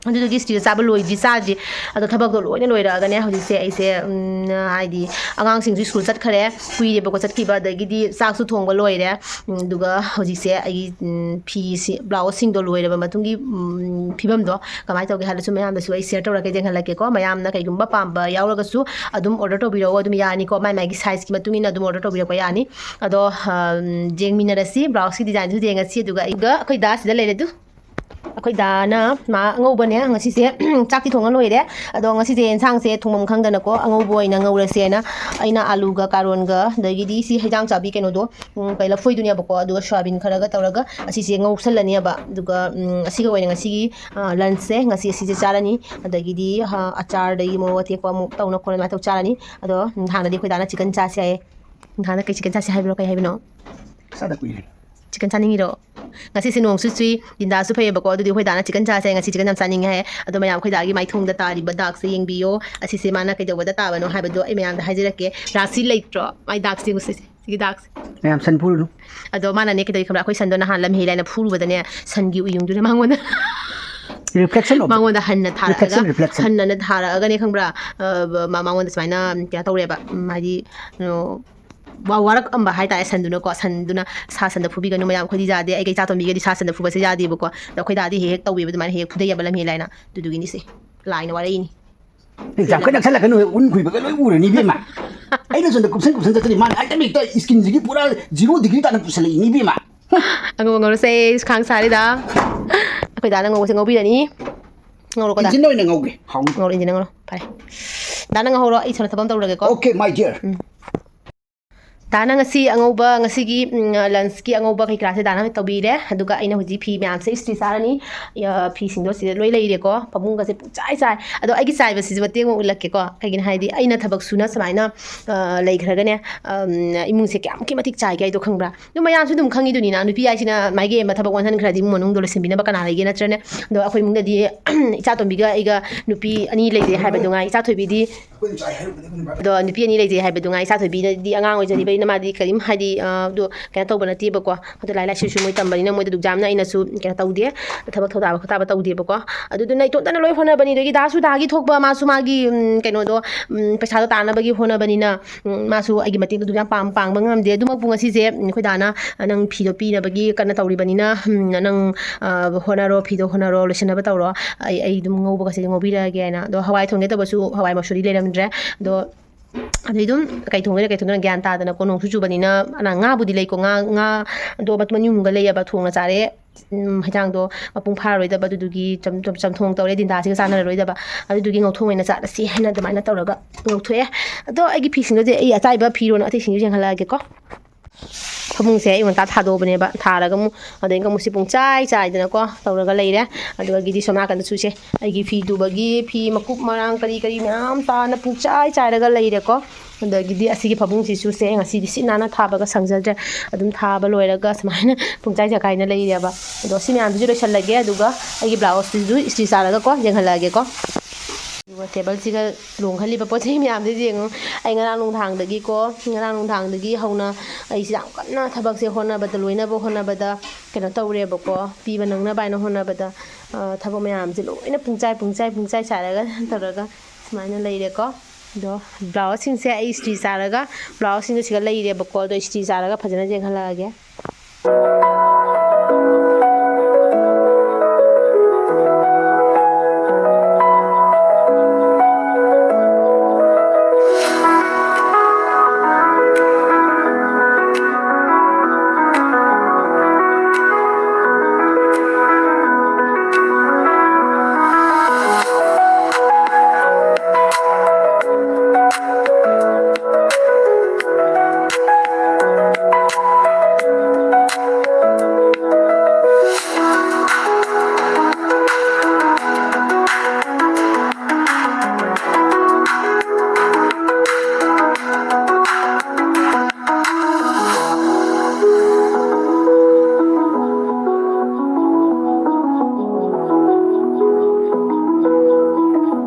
ꯑꯗꯨꯗꯨꯒꯤ ꯏꯁꯇꯤꯗ ꯆꯥꯕ ꯂꯣꯏꯗꯤ ꯆꯥꯗ꯭ꯔꯤ꯫ ꯑꯗꯣ ꯊꯕꯛꯇꯣ ꯂꯣꯏꯅ ꯂꯣꯏꯔꯛꯑꯒꯅꯦ ꯍꯧꯖꯤꯛꯁꯦ ꯑꯩꯁꯦ, ꯎꯝ, ꯍꯥꯏꯗꯤ ꯑꯉꯥꯡꯁꯤꯡꯁꯨ ꯁ꯭ꯀꯨꯜ ꯆꯠꯈ꯭ꯔꯦ, ꯀꯨꯏꯔꯦꯕꯀꯣ ꯆꯠꯈꯤꯕ, ꯑꯗꯒꯤꯗꯤ ꯆꯥꯛꯁꯨ ꯊꯣꯡꯕ ꯂꯣꯏꯔꯦ꯫ ꯎꯝ, ꯑꯗꯨꯒ ꯍꯧꯖꯤꯛꯁꯦ ꯑꯩꯒꯤ, ꯎꯝ, ꯐꯤꯁꯤ, ꯕ꯭ꯂꯥꯎꯁꯁꯤꯡꯗꯣ ꯂꯣꯏꯔꯕ ꯃꯇꯨꯡꯒꯤ, ꯎꯝ, ꯐꯤꯕꯝꯗꯣ ꯀꯃꯥꯏꯅ ꯇꯧꯒꯦ ꯍꯥꯏꯕꯗꯨꯁꯨ ꯃꯌꯥꯝꯗꯁꯨ ꯑꯩ ꯁꯤꯌꯔ ꯇꯧꯔꯛꯀꯦ, ꯌꯦꯡꯍꯜꯂꯛꯀꯦꯀꯣ꯫ ꯃꯌꯥꯝꯅ ꯀꯩꯒꯨꯝꯕ ꯄꯥꯝꯕ ꯌꯥꯎꯔꯒꯁꯨ ꯑꯗꯨꯝ ꯑꯣꯔꯗꯔ ꯇꯧꯕꯤꯔꯛꯑꯣ, ꯑꯗꯨꯝ ꯌꯥꯅꯤꯀꯣ꯫ ꯃꯥꯏ ꯃꯥꯏꯒꯤ ꯁꯥꯏꯖꯀꯤ ꯃꯇꯨꯡ ꯏꯟꯅ ꯑꯗꯨꯝ ꯑꯣꯔꯗꯔ ꯇꯧꯕꯤꯔꯛꯄ ꯌꯥꯅꯤ꯫ ꯑꯗꯣ, ꯎꯝ, ꯌꯦꯡꯃꯤꯟꯅꯔꯁꯤ, ꯕ꯭ꯂꯥꯎꯁꯀꯤ ꯗꯤꯖꯥꯏꯟꯁꯨ ꯌꯦꯡꯉꯁꯤ꯫ ꯑꯗꯨꯒ ꯑꯩꯒ ꯑꯩꯈꯣꯏ ꯗꯥ ꯁꯤꯗ ꯂꯩꯔꯦ ꯑꯗꯨ꯫ ꯑꯩꯈꯣꯏ ꯗꯥꯅ ꯃꯥ ꯑꯉꯧꯕꯅꯦ꯫ ꯉꯁꯤꯁꯦ ꯆꯥꯛꯇꯤ ꯊꯣꯡꯉ ꯂꯣꯏꯔꯦ꯫ ꯑꯗꯣ ꯉꯁꯤꯁꯦ ꯌꯦꯟꯁꯥꯡꯁꯦ ꯊꯣꯡꯐꯝ ꯈꯪꯗꯅꯀꯣ, ꯑꯉꯧꯕ ꯑꯣꯏꯅ ꯉꯧꯔꯁꯦꯅ ꯑꯩꯅ ꯑꯂꯨꯒ ꯀꯥꯔꯣꯟꯒ, ꯑꯗꯒꯤꯗꯤ ꯁꯤ ꯍꯩꯖꯥꯡ ꯆꯥꯕꯤ ꯀꯩꯅꯣꯗꯣ, ꯎꯝ, ꯀꯩ, ꯂꯐꯣꯏꯗꯨꯅꯦꯕꯀꯣ, ꯑꯗꯨꯒ ꯁꯣꯌꯥꯕꯤꯟ ꯈꯔꯒ ꯇꯧꯔꯒ ꯑꯁꯤꯁꯦ ꯉꯧꯁꯜꯂꯅꯦꯕ꯫ ꯑꯗꯨꯒ, ꯎꯝ, ꯑꯁꯤꯒ ꯑꯣꯏꯅ ꯉꯁꯤꯒꯤ, ꯑ, ꯂꯟꯁꯁꯦ ꯉꯁꯤ ꯑꯁꯤꯁꯦ ꯆꯥꯔꯅꯤ꯫ ꯑꯗꯒꯤꯗꯤ, ꯑ, ꯑꯆꯥꯔꯗꯒꯤ ꯃꯣꯔꯣꯛ ꯑꯇꯦꯛꯄ ꯑꯃꯨꯛ ꯇꯧꯅ ꯈꯣꯠꯅ ꯑꯗꯨꯃꯥꯏꯅ ꯇꯧ ꯆꯥꯔꯅꯤ꯫ ꯑꯗꯣ ꯅꯍꯥꯟꯅꯗꯤ ꯑꯩꯈꯣꯏ ꯗꯥꯅ ꯆꯤꯛꯀꯟ ꯆꯥꯁꯦ ꯍꯥꯏꯌꯦ꯫ ꯅꯍꯥꯟꯅ ꯀꯩ ꯆꯤꯛꯀꯟ ꯆꯥꯁꯦ ꯍꯥꯏꯕꯅꯣ, ꯀꯩ ꯍꯥꯏꯕꯅꯣ? ꯆꯥꯗ ꯀꯨꯏꯔꯦ꯫ ꯆꯤꯛꯀꯟ ꯆꯥꯅꯤꯡꯉꯤꯔꯣ? ꯉꯁꯤꯁꯦ ꯅꯣꯡꯁꯨ ꯆꯨꯏ, ꯗꯤꯟꯗꯥꯁꯨ ꯐꯩꯌꯦꯕꯀꯣ꯫ ꯑꯗꯨꯗꯤ ꯑꯩꯈꯣꯏ ꯗꯥꯅ ꯆꯤꯛꯀꯟ ꯆꯥꯁꯦ, ꯉꯁꯤ ꯆꯤꯛꯀꯟ ꯌꯥꯝ ꯆꯥꯅꯤꯡꯉꯦ ꯍꯥꯏꯌꯦ꯫ ꯑꯗꯣ ꯃꯌꯥꯝ, ꯑꯩꯈꯣꯏ ꯗꯥꯒꯤ ꯃꯥꯏꯊꯣꯡꯗ ꯇꯥꯔꯤꯕ ꯗꯥꯛꯁꯦ ꯌꯦꯡꯕꯤꯌꯣ꯫ ꯑꯁꯤꯁꯦ ꯃꯥꯅ ꯀꯩꯗꯧꯕꯗ ꯇꯥꯕꯅꯣ ꯍꯥꯏꯕꯗꯣ ꯑꯩ ꯃꯌꯥꯝꯗ ꯍꯥꯏꯖꯔꯛꯀꯦ꯫ ꯔꯥꯁꯤ ꯂꯩꯇ꯭ꯔꯣ? ꯃꯥꯏ ꯗꯥꯛꯁꯦ ꯌꯦꯡꯉꯨ ꯁꯤꯁꯦ, ꯁꯤꯒꯤ ꯗꯥꯛꯁꯦ꯫ ꯃꯌꯥꯝ ꯁꯟ ꯐꯨꯔꯨꯅꯨ꯫ ꯑꯗꯣ ꯃꯥꯅꯅꯦ ꯀꯩꯗꯧꯏ ꯈꯪꯕ꯭ꯔꯥ? ꯑꯩꯈꯣꯏ ꯁꯟꯗꯣ ꯅꯍꯥꯟ ꯂꯝꯍꯦꯜꯂꯦ ꯍꯥꯏꯅ ꯐꯨꯔꯨꯕꯗꯅꯦ, ꯁꯟꯒꯤ ꯎꯌꯨꯡꯗꯨꯅ ꯃꯉꯣꯟꯗ Reflection of it. ꯃꯉꯣꯟꯗ ꯍꯟꯅ ꯊꯥꯔꯛꯑꯒ, Reflection, reflection. ꯍꯟꯅꯅ ꯊꯥꯔꯛꯑꯒꯅꯦ ꯈꯪꯕ꯭ꯔꯥ? ꯑ, ꯃ-, ꯃꯉꯣꯟꯗ ꯁꯨꯃꯥꯏꯅ ꯀꯩꯅꯣ ꯇꯧꯔꯦꯕ꯫ ꯎꯝ, ꯍꯥꯏꯗꯤ, ꯀꯩꯅꯣ, ꯋꯥ-, ꯋꯥꯔꯛꯑꯝꯕ ꯍꯥꯏꯇꯥꯔꯦ ꯁꯟꯗꯨꯅꯀꯣ꯫ ꯁꯟꯗꯨꯅ, "ꯁꯥ ꯁꯟꯗ ꯐꯨꯕꯤꯒꯅꯨ ꯃꯌꯥꯝ, ꯑꯩꯈꯣꯏꯗꯤ ꯌꯥꯗꯦ, ꯑꯩꯒ ꯏꯆꯥ ꯇꯣꯝꯕꯤꯒꯗꯤ ꯁꯥ ꯁꯟꯗ ꯐꯨꯕꯁꯦ ꯌꯥꯗꯦꯕꯀꯣ꯫ ꯑꯗꯣ ꯑꯩꯈꯣꯏ ꯗꯥꯗꯤ ꯍꯦꯛ ꯍꯦꯛ ꯇꯧꯋꯦꯕ ꯑꯗꯨꯃꯥꯏꯅ, ꯍꯦꯛ ꯍꯦꯛ ꯐꯨꯗꯩꯌꯦꯕ ꯂꯝꯍꯦꯜꯂꯦ ꯍꯥꯏꯅ꯫ ꯑꯗꯨꯗꯨꯒꯤꯅꯤꯁꯦ꯫ ꯂꯥꯏꯅ ꯋꯥꯔꯛꯏꯅꯤ꯫ ꯌꯥꯝ ꯀꯟꯅ ꯅꯛꯁꯜꯂꯛꯀꯅꯨ, ꯎꯟ ꯈꯨꯏꯕꯒ ꯂꯣꯏ ꯎꯔꯅꯤ ꯏꯕꯦꯝꯃ꯫ ꯑꯩꯅ ꯁꯣꯝꯗ ꯀꯨꯞꯁꯟ ꯀꯨꯞꯁꯟ ꯆꯠꯇꯣꯏꯅꯤ, ꯃꯥꯅ ꯍꯦꯛꯇ ꯃꯦꯛꯇ skinꯁꯤꯒꯤ ꯄꯨꯔꯥ zero degree ꯇꯥꯅ ꯄꯨꯁꯜꯂꯛꯏꯅꯤ ꯏꯕꯦꯝꯃ꯫ ꯑꯉꯧꯕ ꯉꯧꯔꯁꯦ, ꯈꯥꯡ ꯁꯥꯔꯤꯗ꯫ ꯑꯩꯈꯣꯏ ꯗꯥꯅ ꯉꯧꯕꯁꯦ ꯉꯧꯕꯤꯔꯅꯤ꯫ ꯉꯧꯔꯣꯀꯣ ꯗꯥ꯫ Engine ꯑꯣꯏꯅ ꯉꯧꯒꯦ, ꯍꯥꯎꯅꯤ꯫ ꯉꯧꯔꯣ, engine ꯉꯧꯔꯣ꯫ ꯐꯔꯦ꯫ ꯗꯥꯅ ꯉꯧꯍꯧꯔꯣ, ꯑꯩ ꯁꯣꯝꯗ ꯊꯕꯛ ꯑꯃ ꯇꯧꯔꯒꯦꯀꯣ꯫ Okay, my dear. ꯎꯝ꯫ ꯗꯥꯅ ꯉꯁꯤ ꯑꯉꯧꯕ, ꯉꯁꯤꯒꯤ, ꯎꯝ, lunchꯀꯤ ꯑꯉꯧꯕ ꯀꯩ ꯀꯔꯥꯁꯦ ꯗꯥꯅ ꯇꯧꯕꯤꯔꯦ꯫ ꯑꯗꯨꯒ ꯑꯩꯅ ꯍꯧꯖꯤꯛ ꯐꯤ ꯃꯌꯥꯝꯁꯦ ꯏꯁꯇ꯭ꯔꯤ ꯆꯥꯔꯅꯤ꯫ ꯑ, ꯐꯤꯁꯤꯡꯗꯣ ꯁꯤꯗ ꯂꯣꯏ ꯂꯩꯔꯦꯀꯣ꯫ ꯐꯃꯨꯡꯒꯁꯦ ꯄꯨꯡꯆꯥꯏ ꯆꯥꯏ꯫ ꯑꯗꯣ ꯑꯩꯒꯤ ꯆꯥꯏꯕꯁꯤꯁꯨ ꯃꯇꯦꯛ ꯑꯃ ꯎꯠꯂꯛꯀꯦꯀꯣ꯫ ꯀꯩꯒꯤꯅꯣ ꯍꯥꯏꯗꯤ ꯑꯩꯅ ꯊꯕꯛ ꯁꯨꯅ ꯁꯨꯃꯥꯏꯅ, ꯑ, ꯂꯩꯈ꯭ꯔꯒꯅꯦ, ꯑꯝ, ꯏꯃꯨꯡꯁꯦ ꯀꯌꯥꯃꯨꯛꯀꯤ ꯃꯇꯤꯛ ꯆꯥꯏꯒꯦ ꯍꯥꯏꯗꯣ ꯈꯪꯕ꯭ꯔꯥ? ꯑꯗꯨꯝ ꯃꯌꯥꯝꯁꯨ ꯑꯗꯨꯝ ꯈꯪꯉꯤꯗꯨꯅꯤꯅ, ꯅꯨꯄꯤ ꯍꯥꯏꯁꯤꯅ ꯃꯥꯏꯒꯤ ꯑꯃ ꯊꯕꯛ ꯑꯣꯟꯍꯟꯈ꯭ꯔꯗꯤ ꯏꯃꯨꯡ ꯃꯅꯨꯡꯗꯣ ꯂꯣꯏꯁꯤꯟꯕꯤꯅꯕ ꯀꯅꯥ ꯂꯩꯒꯦ, ꯅꯠꯇ꯭ꯔꯅꯦ? ꯑꯗꯣ ꯑꯩꯈꯣꯏ ꯏꯃꯨꯡꯗꯗꯤ ꯏꯆꯥ ꯇꯣꯝꯕꯤꯒ ꯑꯩꯒ ꯅꯨꯄꯤ ꯑꯅꯤ ꯂꯩꯖꯩ ꯍꯥꯏꯕꯗꯨ ꯉꯥꯏ꯫ ꯏꯆꯥ ꯊꯣꯏꯕꯤꯗꯤ, ꯑꯗꯣ ꯅꯨꯄꯤ ꯑꯅꯤ ꯂꯩꯖꯩ ꯍꯥꯏꯕꯗꯨ ꯉꯥꯏ꯫ ꯏꯆꯥ ꯊꯣꯏꯕꯤꯅꯗꯤ ꯑꯉꯥꯡ ꯑꯣꯏꯖꯔꯤꯕꯅꯤꯅ ꯃꯥꯗꯤ ꯀꯔꯤꯝ ꯍꯥꯏꯗꯤ, ꯑ, ꯑꯗꯨ ꯀꯩꯅꯣ ꯇꯧꯕ ꯅꯠꯇꯦꯕꯀꯣ꯫ ꯑꯗꯣ ꯂꯥꯏꯔꯤꯛ ꯂꯥꯏꯁꯨꯁꯨ ꯃꯣꯏ ꯇꯝꯕꯅꯤꯅ ꯃꯣꯏꯗ ꯑꯗꯨꯛ ꯌꯥꯝꯅ ꯑꯩꯅꯁꯨ ꯀꯩꯅꯣ ꯇꯧꯗꯦ, ꯊꯕꯛ ꯊꯧꯗꯥꯕ ꯈꯣꯠꯇꯥꯕ ꯇꯧꯗꯦꯕꯀꯣ꯫ ꯑꯗꯨꯗꯨꯅ ꯏꯇꯣꯝꯇꯅ ꯂꯣꯏ ꯍꯣꯠꯅꯕꯅꯤ꯫ ꯑꯗꯒꯤ ꯗꯥꯁꯨ ꯗꯥꯒꯤ ꯊꯣꯛꯄ ꯃꯥꯁꯨ ꯃꯥꯒꯤ, ꯎꯝ, ꯀꯩꯅꯣꯗꯣ, ꯎꯝ, ꯄꯩꯁꯥꯗꯣ ꯇꯥꯅꯕꯒꯤ ꯍꯣꯠꯅꯕꯅꯤꯅ, ꯎꯝ, ꯃꯥꯁꯨ ꯑꯩꯒꯤ ꯃꯇꯦꯡꯗꯣ ꯑꯗꯨꯛ ꯌꯥꯝ ꯄꯥꯡ-, ꯄꯥꯡꯕ ꯉꯝꯗꯦ꯫ ꯑꯗꯨꯃꯛꯄꯨ ꯉꯁꯤꯁꯦ, ꯎꯝ, ꯑꯩꯈꯣꯏ ꯗꯥꯅ, "ꯅꯪ ꯐꯤꯗꯣ ꯄꯤꯅꯕꯒꯤ ꯀꯟꯅ ꯇꯧꯔꯤꯕꯅꯤꯅ, ꯎꯝ, ꯅꯪ, ꯑ, ꯍꯣꯠꯅꯔꯣ, ꯐꯤꯗꯣ ꯍꯣꯠꯅꯔꯣ, ꯂꯣꯏꯁꯤꯟꯅꯕ ꯇꯧꯔꯣ꯫ ꯑꯩ, ꯑꯩ ꯑꯗꯨꯝ ꯉꯧꯕꯒꯁꯦ ꯉꯧꯕꯤꯔꯛꯑꯒꯦ" ꯍꯥꯏꯅ꯫ ꯑꯗꯣ ꯍꯋꯥꯏ ꯊꯣꯡꯒꯦ ꯇꯧꯕꯁꯨ ꯍꯋꯥꯏ ꯃꯁꯨꯔꯤ ꯂꯩꯔꯝꯗ꯭ꯔꯦ꯫ ꯑꯗꯣ ꯑꯗꯩ ꯑꯗꯨꯝ ꯀꯩ ꯊꯣꯡꯗꯣꯏꯅꯣ, ꯀꯩ ꯊꯣꯡꯗꯣꯏꯅꯣ ꯒ꯭ꯌꯥꯟ ꯇꯥꯗꯅꯀꯣ, ꯅꯣꯡꯁꯨ ꯆꯨꯕꯅꯤꯅ꯫ ꯑꯅ ꯉꯥꯕꯨꯗꯤ ꯂꯩꯀꯣ, ꯉꯥ, ꯉꯥ ꯑꯗꯣ ꯃꯇꯨꯝ ꯑꯅꯤ ꯑꯍꯨꯝꯒ ꯂꯩꯌꯦꯕ, ꯊꯣꯡꯅ ꯆꯥꯔꯦ꯫ ꯎꯝ, ꯍꯦꯟꯖꯥꯡꯗꯣ ꯃꯄꯨꯡ ꯐꯥꯔꯔꯣꯏꯗꯕ, ꯑꯗꯨꯗꯨꯒꯤ ꯆꯝ-, ꯆꯝ-, ꯆꯝꯊꯣꯡ ꯇꯧꯔꯦ, ꯗꯤꯟꯗꯥꯁꯤꯒ ꯆꯥꯟꯅꯔꯔꯣꯏꯗꯕ, ꯑꯗꯨꯗꯨꯒꯤ ꯉꯧꯊꯣꯡ ꯑꯣꯏꯅ ꯆꯥꯔꯁꯤ ꯍꯥꯏꯅ ꯑꯗꯨꯃꯥꯏꯅ ꯇꯧꯔꯒ ꯉꯧꯊꯣꯛꯑꯦ꯫ ꯑꯗꯣ ꯑꯩꯒꯤ ꯐꯤꯁꯤꯡꯗꯨꯗꯤ ꯑꯩ ꯑꯆꯥꯏꯕ ꯐꯤꯔꯣꯟ ꯑꯇꯩꯁꯤꯡꯁꯨ ꯌꯦꯡꯍꯜꯂꯛꯑꯒꯦꯀꯣ꯫ ꯐꯃꯨꯡꯁꯦ ꯑꯌꯨꯛ ꯉꯟꯇꯥ ꯊꯥꯗꯣꯛꯑꯕꯅꯦꯕ, ꯊꯥꯔꯒ ꯑꯃꯨꯛ ꯑꯗꯩ ꯑꯃꯨꯛ ꯁꯤ ꯄꯨꯡꯆꯥꯏ ꯆꯥꯏꯗꯅꯀꯣ ꯇꯧꯔꯒ ꯂꯩꯔꯦ꯫ ꯑꯗꯨꯒ ꯒꯤꯗꯤ ꯁꯣꯝ ꯅꯥꯀꯟꯗꯁꯨ ꯁꯦ ꯑꯩꯒꯤ ꯐꯤ ꯇꯨꯕꯒꯤ ꯐꯤ ꯃꯀꯨꯞ ꯃꯔꯥꯡ ꯀꯔꯤ ꯀꯔꯤ ꯃꯌꯥꯝ ꯇꯥꯅ ꯄꯨꯡꯆꯥꯏ ꯆꯥꯏꯔꯒ ꯂꯩꯔꯦꯀꯣ꯫ ꯑꯗꯒꯤꯗꯤ ꯑꯁꯤꯒꯤ ꯐꯃꯨꯡꯁꯤꯁꯨ ꯁꯦ ꯉꯁꯤꯗꯤ ꯁꯤꯠ ꯅꯥꯟꯅ ꯊꯥꯕꯒ ꯁꯪꯖꯗ꯭ꯔꯦ꯫ ꯑꯗꯨꯝ ꯊꯥꯕ ꯂꯣꯏꯔꯒ ꯁꯨꯃꯥꯏꯅ ꯄꯨꯡꯆꯥꯏ ꯆꯈꯥꯏꯅ ꯂꯩꯔꯦꯕ꯫ ꯑꯗꯣ ꯁꯤ ꯃꯌꯥꯝꯁꯤꯁꯨ ꯂꯣꯏꯁꯜꯂꯒꯦ, ꯑꯗꯨꯒ ꯑꯩꯒꯤ ꯕ꯭ꯂꯥꯎꯁꯇꯨꯁꯨ ꯏꯁꯇ꯭ꯔꯤ ꯆꯥꯔꯒꯀꯣ ꯌꯦꯡꯍꯜꯂꯛꯑꯒꯦꯀꯣ꯫ ꯑꯗꯨꯒ ꯇꯦꯕꯜꯁꯤꯒ ꯂꯣꯡꯍꯜꯂꯤꯕ ꯄꯣꯠ ꯆꯩ ꯃꯌꯥꯝꯁꯦ ꯌꯦꯡꯉꯨ꯫ ꯑꯩ ꯉꯔꯥꯡ ꯅꯨꯡꯗꯥꯡꯗꯒꯤꯀꯣ, ꯉꯔꯥꯡ ꯅꯨꯡꯗꯥꯡꯗꯒꯤ ꯍꯧꯅ ꯑꯩꯁꯦ ꯌꯥꯝ ꯀꯟꯅ ꯊꯕꯛꯁꯦ ꯍꯣꯠꯅꯕꯗ, ꯂꯣꯏꯅꯕ ꯍꯣꯠꯅꯕꯗ ꯀꯩꯅꯣ ꯇꯧꯔꯦꯕꯀꯣ, ꯄꯤꯕ ꯅꯪꯅꯕ ꯍꯥꯏꯅ ꯍꯣꯠꯅꯕꯗ, ꯑ, ꯊꯕꯛ ꯃꯌꯥꯝꯁꯦ ꯂꯣꯏꯅ ꯄꯨꯡꯆꯥꯏ, ꯄꯨꯡꯆꯥꯏ, ꯄꯨꯡꯆꯥꯏ ꯆꯥꯏꯔꯒ ꯇꯧꯔꯒ ꯁꯨꯃꯥꯏꯅ ꯂꯩꯔꯦꯀꯣ꯫ ꯑꯗꯣ ꯕ꯭ꯂꯥꯎꯁꯁꯤꯡꯁꯦ ꯑꯩ ꯏꯁꯇ꯭ꯔꯤ ꯆꯥꯔꯒ, ꯕ꯭ꯂꯥꯎꯁꯁꯤꯡꯁꯦ ꯁꯤꯒ ꯂꯩꯔꯦꯕꯀꯣ꯫ ꯑꯗꯣ ꯏꯁꯇ꯭ꯔꯤ ꯆꯥꯔꯒ ꯐꯖꯅ ꯌꯦꯡꯍꯜꯂꯛꯑꯒꯦ꯫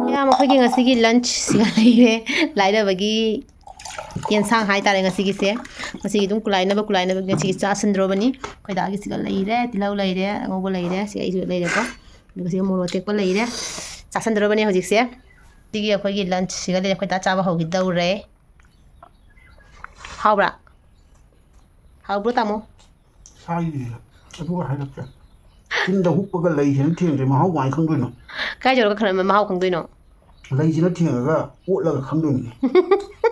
ꯃꯌꯥꯝ, ꯑꯩꯈꯣꯏꯒꯤ ꯉꯁꯤꯒꯤ lunch ꯁꯤꯒ ꯂꯩꯔꯦ꯫ ꯂꯥꯏꯔꯕꯒꯤ ꯌꯦꯟꯁꯥꯡ ꯍꯥꯏꯇꯥꯔꯦ ꯉꯁꯤꯒꯤꯁꯦ꯫ ꯉꯁꯤꯒꯤ ꯑꯗꯨꯝ ꯀꯨꯂꯥꯏꯅꯕ, ꯀꯨꯂꯥꯏꯅꯕ ꯉꯁꯤꯒꯤ ꯆꯥꯁꯤꯟꯗ꯭ꯔꯣꯕꯅꯤ꯫ ꯑꯩꯈꯣꯏ ꯗꯥꯒꯤꯁꯤꯒ ꯂꯩꯔꯦ, ꯇꯤꯜꯍꯧ ꯂꯩꯔꯦ, ꯑꯉꯧꯕ ꯂꯩꯔꯦ, ꯁꯤꯒ ꯑꯩꯁꯨ ꯂꯩꯔꯦꯀꯣ꯫ ꯑꯗꯨꯒ ꯁꯤꯒ ꯃꯣꯔꯣꯛ ꯑꯇꯦꯛꯄ ꯂꯩꯔꯦ꯫ ꯆꯥꯁꯤꯟꯗ꯭ꯔꯣꯕꯅꯤ ꯍꯧꯖꯤꯛꯁꯦ꯫ ꯁꯤꯒꯤ ꯑꯩꯈꯣꯏꯒꯤ lunch ꯁꯤꯒ ꯂꯩꯔꯦ꯫ ꯑꯩꯈꯣꯏ ꯗꯥ ꯆꯥꯕ ꯍꯧꯈꯤꯗꯧꯔꯦ꯫ ꯍꯥꯎꯕ꯭ꯔꯥ? ꯍꯥꯎꯕ꯭ꯔꯣ, ꯇꯥꯃꯣ? ꯁꯥꯏꯁꯦ, ꯑꯗꯨꯒ ꯍꯥꯏꯔꯛꯀꯦ꯫ ꯆꯤꯟꯗ ꯍꯨꯞꯄꯒ ꯂꯩꯁꯤꯅ ꯊꯦꯡꯗ꯭ꯔꯦ, ꯃꯍꯥꯎ ꯀꯃꯥꯏꯅ ꯈꯪꯗꯣꯏꯅꯣ? ꯀꯥꯏ ꯌꯧꯔꯒ ꯈꯪ-, ꯃꯍꯥꯎ ꯈꯪꯗꯣꯏꯅꯣ? ꯂꯩꯁꯤꯅ ꯊꯦꯡꯉꯒ ꯑꯣꯠꯂꯒ ꯈꯪꯗꯣꯏꯅꯤ꯫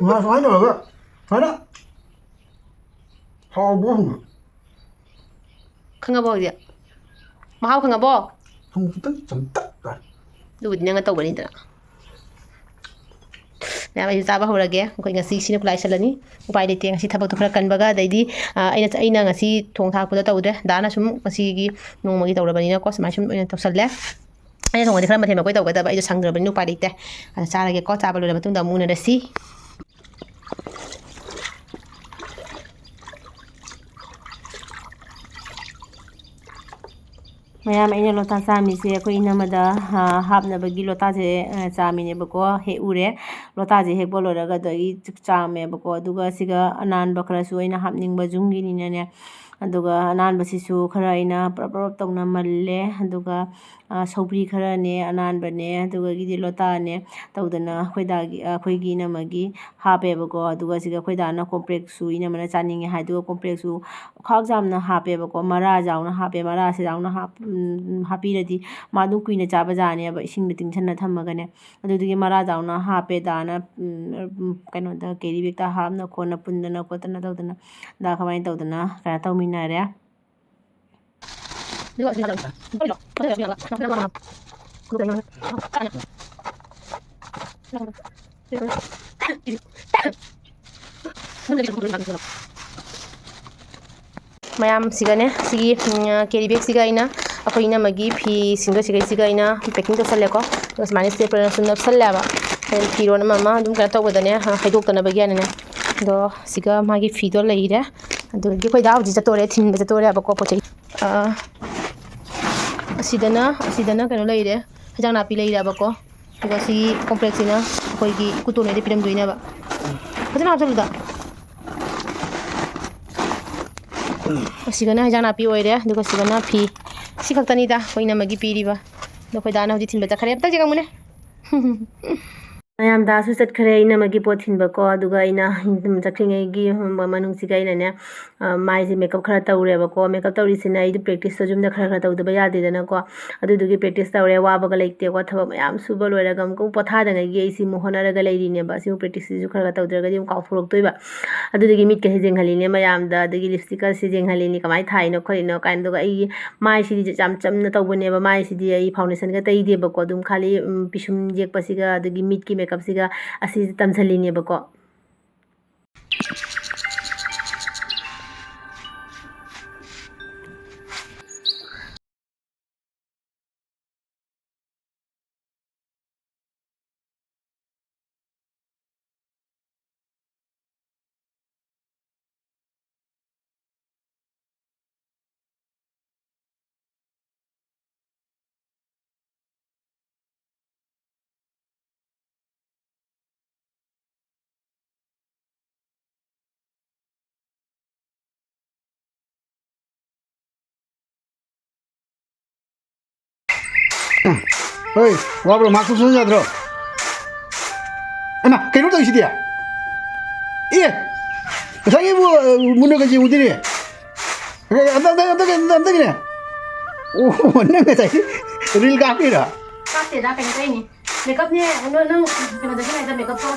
ꯉꯥ ꯁꯨꯃꯥꯏꯅ ꯇꯧꯔꯒ, ꯁꯨꯃꯥꯏꯅ ꯍꯥꯎꯕ꯭ꯔꯣ ꯍꯪꯉꯣ꯫ ꯈꯪꯉꯕꯣ ꯍꯧꯖꯤꯛ? ꯃꯍꯥꯎ ꯈꯪꯉꯕꯣ? ꯊꯨꯝ ꯈꯤꯇꯪ ꯆꯝꯇꯛ ꯆꯥꯏ꯫ ꯑꯗꯨꯕꯨꯗꯤ ꯅꯪꯅ ꯇꯧꯕꯅꯤꯗꯅ꯫ ꯃꯌꯥꯝ, ꯑꯩꯁꯨ ꯆꯥꯕ ꯍꯧꯔꯒꯦ꯫ ꯑꯩꯈꯣꯏ ꯉꯁꯤ ꯁꯤꯅ ꯈꯨꯠꯂꯥꯏ ꯁꯜꯂꯅꯤ꯫ ꯎꯄꯥꯏ ꯂꯩꯇꯦ, ꯉꯁꯤ ꯊꯕꯛꯇꯣ ꯈꯔ ꯀꯟꯕꯒ, ꯑꯗꯩꯗꯤ, ꯑ, ꯑꯩꯅ, ꯑꯩꯅ ꯉꯁꯤ ꯊꯣꯡ ꯊꯥꯛꯄꯗꯣ ꯇꯧꯗ꯭ꯔꯦ꯫ ꯗꯥꯅ ꯁꯨꯝ ꯉꯁꯤꯒꯤ ꯅꯣꯡꯃꯒꯤ ꯇꯧꯔꯕꯅꯤꯅꯀꯣ, ꯁꯨꯃꯥꯏꯅ ꯁꯨꯝ ꯑꯣꯏꯅ ꯇꯧꯁꯜꯂꯦ꯫ ꯑꯩꯅ ꯊꯣꯡꯉꯗꯤ ꯈꯔ ꯃꯊꯦꯜ ꯃꯀꯣꯏ ꯇꯧꯒꯗꯕ, ꯑꯩꯗꯣ ꯁꯪꯗ꯭ꯔꯕꯅꯤꯅ ꯎꯄꯥꯏ ꯂꯩꯇꯦ꯫ ꯑꯗꯣ ꯆꯥꯔꯒꯦꯀꯣ, ꯆꯥꯕ ꯂꯣꯏꯔ ꯃꯇꯨꯡꯗ ꯑꯃꯨꯛ ꯎꯅꯔꯁꯤ꯫ ꯃꯌꯥꯝ, ꯑꯩꯅ ꯂꯣꯇꯥ ꯆꯥꯝꯃꯤꯁꯦ ꯑꯩꯈꯣꯏ ꯏꯅꯝꯃꯗ, ꯑ, ꯍꯥꯞꯅꯕꯒꯤ ꯂꯣꯇꯥꯁꯦ, ꯑ, ꯆꯥꯝꯃꯤꯅꯦꯕꯀꯣ꯫ ꯍꯦꯛ ꯎꯔꯦ꯫ ꯂꯣꯇꯥꯁꯦ ꯍꯦꯛꯄ ꯂꯣꯏꯔꯒ ꯑꯗꯒꯤ ꯆꯥꯝꯃꯦꯕꯀꯣ꯫ ꯑꯗꯨꯒ ꯁꯤꯒ ꯑꯅꯥꯟꯕ ꯈꯔꯁꯨ ꯑꯩꯅ ꯍꯥꯞꯅꯤꯡꯕ ꯖꯨꯝꯒꯤꯅꯤꯅꯅꯦ꯫ ꯑꯗꯨꯒ ꯑꯅꯥꯟꯕꯁꯤꯁꯨ ꯈꯔ ꯑꯩꯅ ꯄ꯭ꯔꯞ ꯄ꯭ꯔꯞ ꯇꯧꯅ ꯃꯜꯂꯦ꯫ ꯑꯗꯨꯒ, ꯑ, ꯁꯧꯒ꯭ꯔꯤ ꯈꯔꯅꯦ, ꯑꯅꯥꯟꯕꯅꯦ, ꯑꯗꯨꯗꯒꯤꯗꯤ ꯂꯣꯇꯥꯅꯦ ꯇꯧꯗꯅ ꯑꯩꯈꯣꯏ ꯗꯥꯒꯤ, ꯑꯩꯈꯣꯏꯒꯤ ꯏꯅꯝꯃꯒꯤ ꯍꯥꯞꯄꯦꯕꯀꯣ꯫ ꯑꯗꯨꯒ ꯁꯤꯒ ꯑꯩꯈꯣꯏ ꯗꯥꯅ ꯀꯣꯝꯄ꯭ꯔꯦꯛꯁꯨ ꯏꯅꯝꯃꯅ ꯆꯥꯅꯤꯡꯉꯦ ꯍꯥꯏ꯫ ꯑꯗꯨꯒ ꯀꯣꯝꯄ꯭ꯔꯦꯛꯁꯨ ꯈꯥꯛ ꯌꯥꯝꯅ ꯍꯥꯞꯄꯦꯕꯀꯣ꯫ ꯃꯔꯥ ꯌꯥꯎꯅ ꯍꯥꯞꯄꯦ꯫ ꯃꯔꯥꯁꯦ ꯌꯥꯎꯅ ꯍꯥꯞ-, ꯎꯝ, ꯍꯥꯞꯄꯤꯔꯗꯤ ꯃꯥ ꯑꯗꯨꯝ ꯀꯨꯏꯅ ꯆꯥꯕ ꯖꯥꯠꯅꯦꯕ, ꯏꯁꯤꯡꯗ ꯇꯤꯡꯁꯟꯅ ꯊꯝꯃꯒꯅꯦ꯫ ꯑꯗꯨꯗꯨꯒꯤ ꯃꯔꯥ ꯌꯥꯎꯅ ꯍꯥꯞꯄꯦ꯫ ꯗꯥꯅ, ꯎꯝ, ꯎꯝ, ꯀꯩꯅꯣꯗ, ꯀꯦꯔꯤ ꯕꯦꯛꯇ ꯍꯥꯞꯅ ꯈꯣꯠꯅ ꯄꯨꯟꯗꯅ ꯈꯣꯠꯇꯅ ꯇꯧꯗꯅ, ꯗꯥ ꯀꯃꯥꯏꯅ ꯇꯧꯗꯅ ꯀꯩꯅꯣ ꯇꯧꯃꯤꯟꯅꯔꯦ꯫ ꯃꯌꯥꯝ, ꯁꯤꯒꯅꯦ, ꯁꯤꯒꯤ, ꯎꯝ, ꯀꯦꯔꯤ ꯕꯦꯒꯁꯤꯒ ꯑꯩꯅ ꯑꯩꯈꯣꯏ ꯏꯅꯝꯃꯒꯤ ꯐꯤꯁꯤꯡꯗꯣ ꯁꯤꯒꯩꯁꯤꯒ ꯑꯩꯅ packing ꯇꯧꯁꯜꯂꯦꯀꯣ꯫ ꯑꯗꯨꯒ ꯁꯨꯃꯥꯏꯅ staplerꯅꯁꯨ ꯅꯞꯁꯜꯂꯦꯕ꯫ ꯑꯗꯩ ꯐꯤꯔꯣꯟ ꯑꯃ ꯑꯃ ꯑꯗꯨꯝ ꯀꯩꯅꯣ ꯇꯧꯕꯗꯅꯦ, ꯍꯩꯗꯣꯛꯇꯅꯕꯒꯤ ꯍꯥꯏꯅꯅꯦ꯫ ꯑꯗꯣ ꯁꯤꯒ ꯃꯥꯒꯤ ꯐꯤꯗꯣ ꯂꯩꯔꯦ꯫ ꯑꯗꯨꯗꯒꯤ ꯑꯩꯈꯣꯏ ꯗꯥ ꯍꯧꯖꯤꯛ ꯆꯠꯇꯣꯔꯦ, ꯊꯤꯟꯕ ꯆꯠꯇꯣꯔꯦꯕꯀꯣ ꯄꯣꯠ ꯆꯩ꯫ ꯑꯥ, ꯑꯁꯤꯗꯅ, ꯑꯁꯤꯗꯅ ꯀꯩꯅꯣ ꯂꯩꯔꯦ, ꯍꯦꯟꯖꯥꯡ ꯅꯥꯄꯤ ꯂꯩꯔꯦꯕꯀꯣ꯫ ꯑꯗꯨꯒ ꯁꯤ ꯀꯣꯝꯄ꯭ꯔꯦꯛꯁꯤꯅ ꯑꯩꯈꯣꯏꯒꯤ ꯏꯀꯨꯇꯣꯟ ꯍꯣꯏꯗ ꯄꯤꯔꯝꯗꯣꯏꯅꯦꯕ꯫ ꯐꯖꯅ ꯍꯥꯞꯆꯜꯂꯨꯗ꯫ ꯑꯁꯤꯒꯅ ꯍꯦꯟꯖꯥꯡ ꯅꯥꯄꯤ ꯑꯣꯏꯔꯦ, ꯑꯗꯨꯒ ꯁꯤꯒꯅ ꯐꯤ꯫ ꯁꯤ ꯈꯛꯇꯅꯤꯗ ꯑꯩꯈꯣꯏ ꯏꯅꯝꯃꯒꯤ ꯄꯤꯔꯤꯕ꯫ ꯑꯗꯣ ꯑꯩꯈꯣꯏ ꯗꯥꯅ ꯍꯧꯖꯤꯛ ꯊꯤꯟꯕ ꯆꯠꯈ꯭ꯔꯦ꯫ ꯑꯝꯇ ꯌꯦꯡꯉꯝꯃꯨꯅꯦ꯫ ꯃꯌꯥꯝ, ꯗꯥꯁꯨ ꯆꯠꯈ꯭ꯔꯦ ꯏꯅꯝꯃꯒꯤ ꯄꯣꯠ ꯊꯤꯟꯕꯀꯣ꯫ ꯑꯗꯨꯒ ꯑꯩꯅ ꯆꯠꯈ꯭ꯔꯤꯉꯩꯒꯤ ꯃꯅꯨꯡꯁꯤꯒ ꯑꯩꯅꯅꯦ, ꯑ, ꯃꯥꯏꯁꯦ makeup ꯈꯔ ꯇꯧꯔꯦꯕꯀꯣ꯫ Makeup ꯇꯧꯔꯤꯁꯤꯅ ꯑꯩꯗꯤ practiceꯇꯣ ꯌꯨꯝꯗ ꯈꯔ ꯈꯔ ꯇꯧꯗꯕ ꯌꯥꯗꯦꯗꯅꯀꯣ꯫ ꯑꯗꯨꯗꯨꯒꯤ practice ꯇꯧꯔꯦ꯫ ꯋꯥꯕꯒ ꯂꯩꯇꯦꯀꯣ꯫ ꯊꯕꯛ ꯃꯌꯥꯝ ꯁꯨꯕ ꯂꯣꯏꯔꯒ ꯑꯃꯨꯛꯀ ꯄꯣꯊꯥꯗꯉꯩꯒꯤ ꯑꯩꯁꯤ ꯑꯃꯨꯛ ꯍꯣꯠꯅꯔꯒ ꯂꯩꯔꯤꯅꯦꯕ꯫ ꯑꯁꯤꯕꯨ practiceꯁꯤꯁꯨ ꯈꯔ ꯈꯔ ꯇꯧꯗ꯭ꯔꯒꯗꯤ ꯑꯃꯨꯛ ꯀꯥꯎꯊꯣꯔꯛꯇꯣꯏꯕ꯫ ꯑꯗꯨꯗꯨꯒꯤ ꯃꯤꯠꯀꯁꯦ ꯌꯦꯡꯍꯜꯂꯤꯅꯦ ꯃꯌꯥꯝꯗ꯫ ꯑꯗꯒꯤ lipstickꯀꯁꯦ ꯌꯦꯡꯍꯜꯂꯤꯅꯤ, ꯀꯃꯥꯏꯅ ꯊꯥꯏꯅꯣ ꯈꯣꯠꯂꯤꯅꯣ ꯀꯥꯏꯅ꯫ ꯑꯗꯨꯒ ꯑꯩꯒꯤ ꯃꯥꯏꯁꯤꯗꯤ ꯌꯥꯝ ꯆꯝꯅ ꯇꯧꯕꯅꯦꯕ꯫ ꯃꯥꯏꯁꯤꯗꯤ ꯑꯩ foundationꯒ ꯇꯩꯗꯦꯕꯀꯣ꯫ ꯑꯗꯨꯝ ꯈꯥꯂꯤ, ꯎꯝ, ꯄꯤꯁꯨꯝ ꯌꯦꯛꯄꯁꯤꯒ ꯑꯗꯒꯤ ꯃꯤꯠꯀꯤ ꯃꯦꯀꯞꯁꯤꯒ ꯑꯁꯤꯁꯦ ꯇꯝꯁꯤꯜꯂꯤꯅꯦꯕꯀꯣ꯫ ꯍꯣꯏ, ꯋꯥꯕ꯭ꯔꯣ? ꯃꯥꯛꯁ ꯎꯞꯁꯟ ꯌꯥꯗ꯭ꯔꯣ? ꯍꯩꯃꯥ, ꯀꯩꯅꯣ ꯇꯧꯔꯤꯁꯤꯗꯤ? ꯑꯦ, ꯉꯁꯥꯏꯒꯤꯕꯨ, ꯑ, ꯃꯨꯟꯅꯒꯁꯦ ꯎꯗꯦꯅꯦ꯫ ꯑꯦ, ꯑꯝꯇ, ꯑꯝꯇ, ꯑꯝꯇ, ꯑꯝꯇꯒꯤꯅꯦ꯫ ꯑꯣ, ꯅꯪ ꯉꯁꯥꯏ ꯔꯤꯜ ꯀꯥꯞꯄꯤꯔꯣ? ꯀꯥꯞꯇꯦꯗ, ꯀꯩꯅꯣ ꯇꯧꯔꯤꯅꯤ꯫ ꯃꯦꯀꯞꯅꯦ, ꯅꯪ, ꯅꯪ ꯀꯩꯅꯣꯗ ꯁꯤ ꯉꯥꯏꯗ ꯃꯦꯀꯞꯇꯣ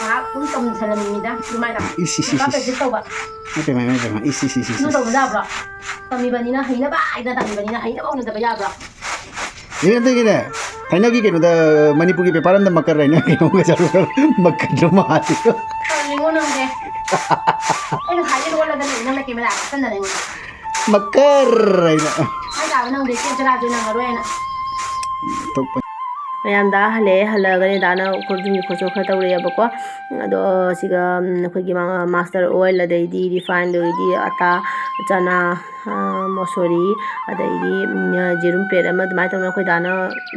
ꯉꯥꯏꯍꯥꯛ ꯑꯗꯨꯝ ꯇꯝꯁꯜꯂꯝꯃꯤꯅꯤꯗ, ꯑꯗꯨꯃꯥꯏꯅ꯫ ꯏꯁ, ꯏꯁ, ꯏꯁ, ꯃꯦꯀꯞ ꯏꯁ꯫ ꯄ꯭ꯔꯦꯛꯇꯤꯁ ꯇꯧꯕ꯫ ꯏꯃꯥꯏ, ꯄꯦꯝꯃ, ꯏꯃꯥꯏ, ꯄꯦꯝꯃ꯫ ꯏꯁ, ꯏꯁ, ꯏꯁ, ꯏꯁ, ꯑꯗꯨ ꯏꯁ꯫ ꯇꯧꯕ ꯌꯥꯕ꯭ꯔꯣ? ꯇꯝꯃꯤꯕꯅꯤꯅ ꯍꯩꯅꯕ ꯍꯥꯏꯗꯅ ꯇꯝꯃꯤꯕꯅꯤꯅ ꯍꯩꯅꯕ ꯍꯧꯅꯗꯕ ꯌꯥꯕ꯭ꯔꯣ? ꯑꯦ, ꯑꯗꯒꯤꯅꯦ, ꯊꯥꯏꯅꯒꯤ ꯀꯩꯅꯣꯗ, ꯃꯅꯤꯄꯨꯔꯒꯤ ꯄꯦꯄꯔ ꯑꯃꯗ ꯃꯀꯔ ꯍꯥꯏꯅ ꯀꯩꯅꯣꯝꯒ ꯆꯠꯂꯨꯔ ꯃꯀꯔꯗꯣ ꯃꯥꯜꯂꯤ꯫ ꯇꯧꯅꯤꯡꯉꯣ ꯅꯪꯁꯦ꯫ ꯑꯩ ꯉꯁꯥꯏꯗꯩ ꯂꯣꯜꯂꯒ ꯂꯩ, ꯅꯪꯅ ꯀꯦꯃꯦꯔꯥ ꯀꯥꯞꯁꯟꯗꯅ ꯑꯩꯉꯣꯟꯗ꯫ ꯃꯀꯔ ꯍꯥꯏꯅ꯫ ꯍꯥꯏ ꯇꯥꯕ ꯅꯪꯗꯤ ꯆꯦꯞ ꯆꯔꯥꯁꯨ ꯅꯪꯉꯔꯣꯏꯅ꯫ ꯇꯣꯛꯄ꯫ ꯃꯌꯥꯝꯗ ꯍꯜꯂꯛꯑꯦ, ꯍꯜꯂꯛꯑꯒꯅꯦ ꯗꯥꯅ ꯎꯈ꯭ꯔꯨꯜꯒꯤ ꯈꯣꯠꯁꯨ ꯈꯔ ꯇꯧꯔꯛꯑꯦꯕꯀꯣ꯫ ꯑꯗꯣ ꯁꯤꯒ, ꯎꯝ, ꯑꯩꯈꯣꯏꯒꯤ ꯃꯥ-, mustard oil, ꯑꯗꯩꯗꯤ refined, ꯑꯗꯩꯗꯤ ꯑꯇꯥ, ꯆꯅꯥ, ꯑ, ꯃꯣꯁꯣꯔꯤ, ꯑꯗꯩꯗꯤ, ꯎꯝ, ꯌꯦꯔꯨꯝ plate ꯑꯃ ꯑꯗꯨꯃꯥꯏꯅ ꯇꯧꯗꯅ ꯑꯩꯈꯣꯏ ꯗꯥꯅ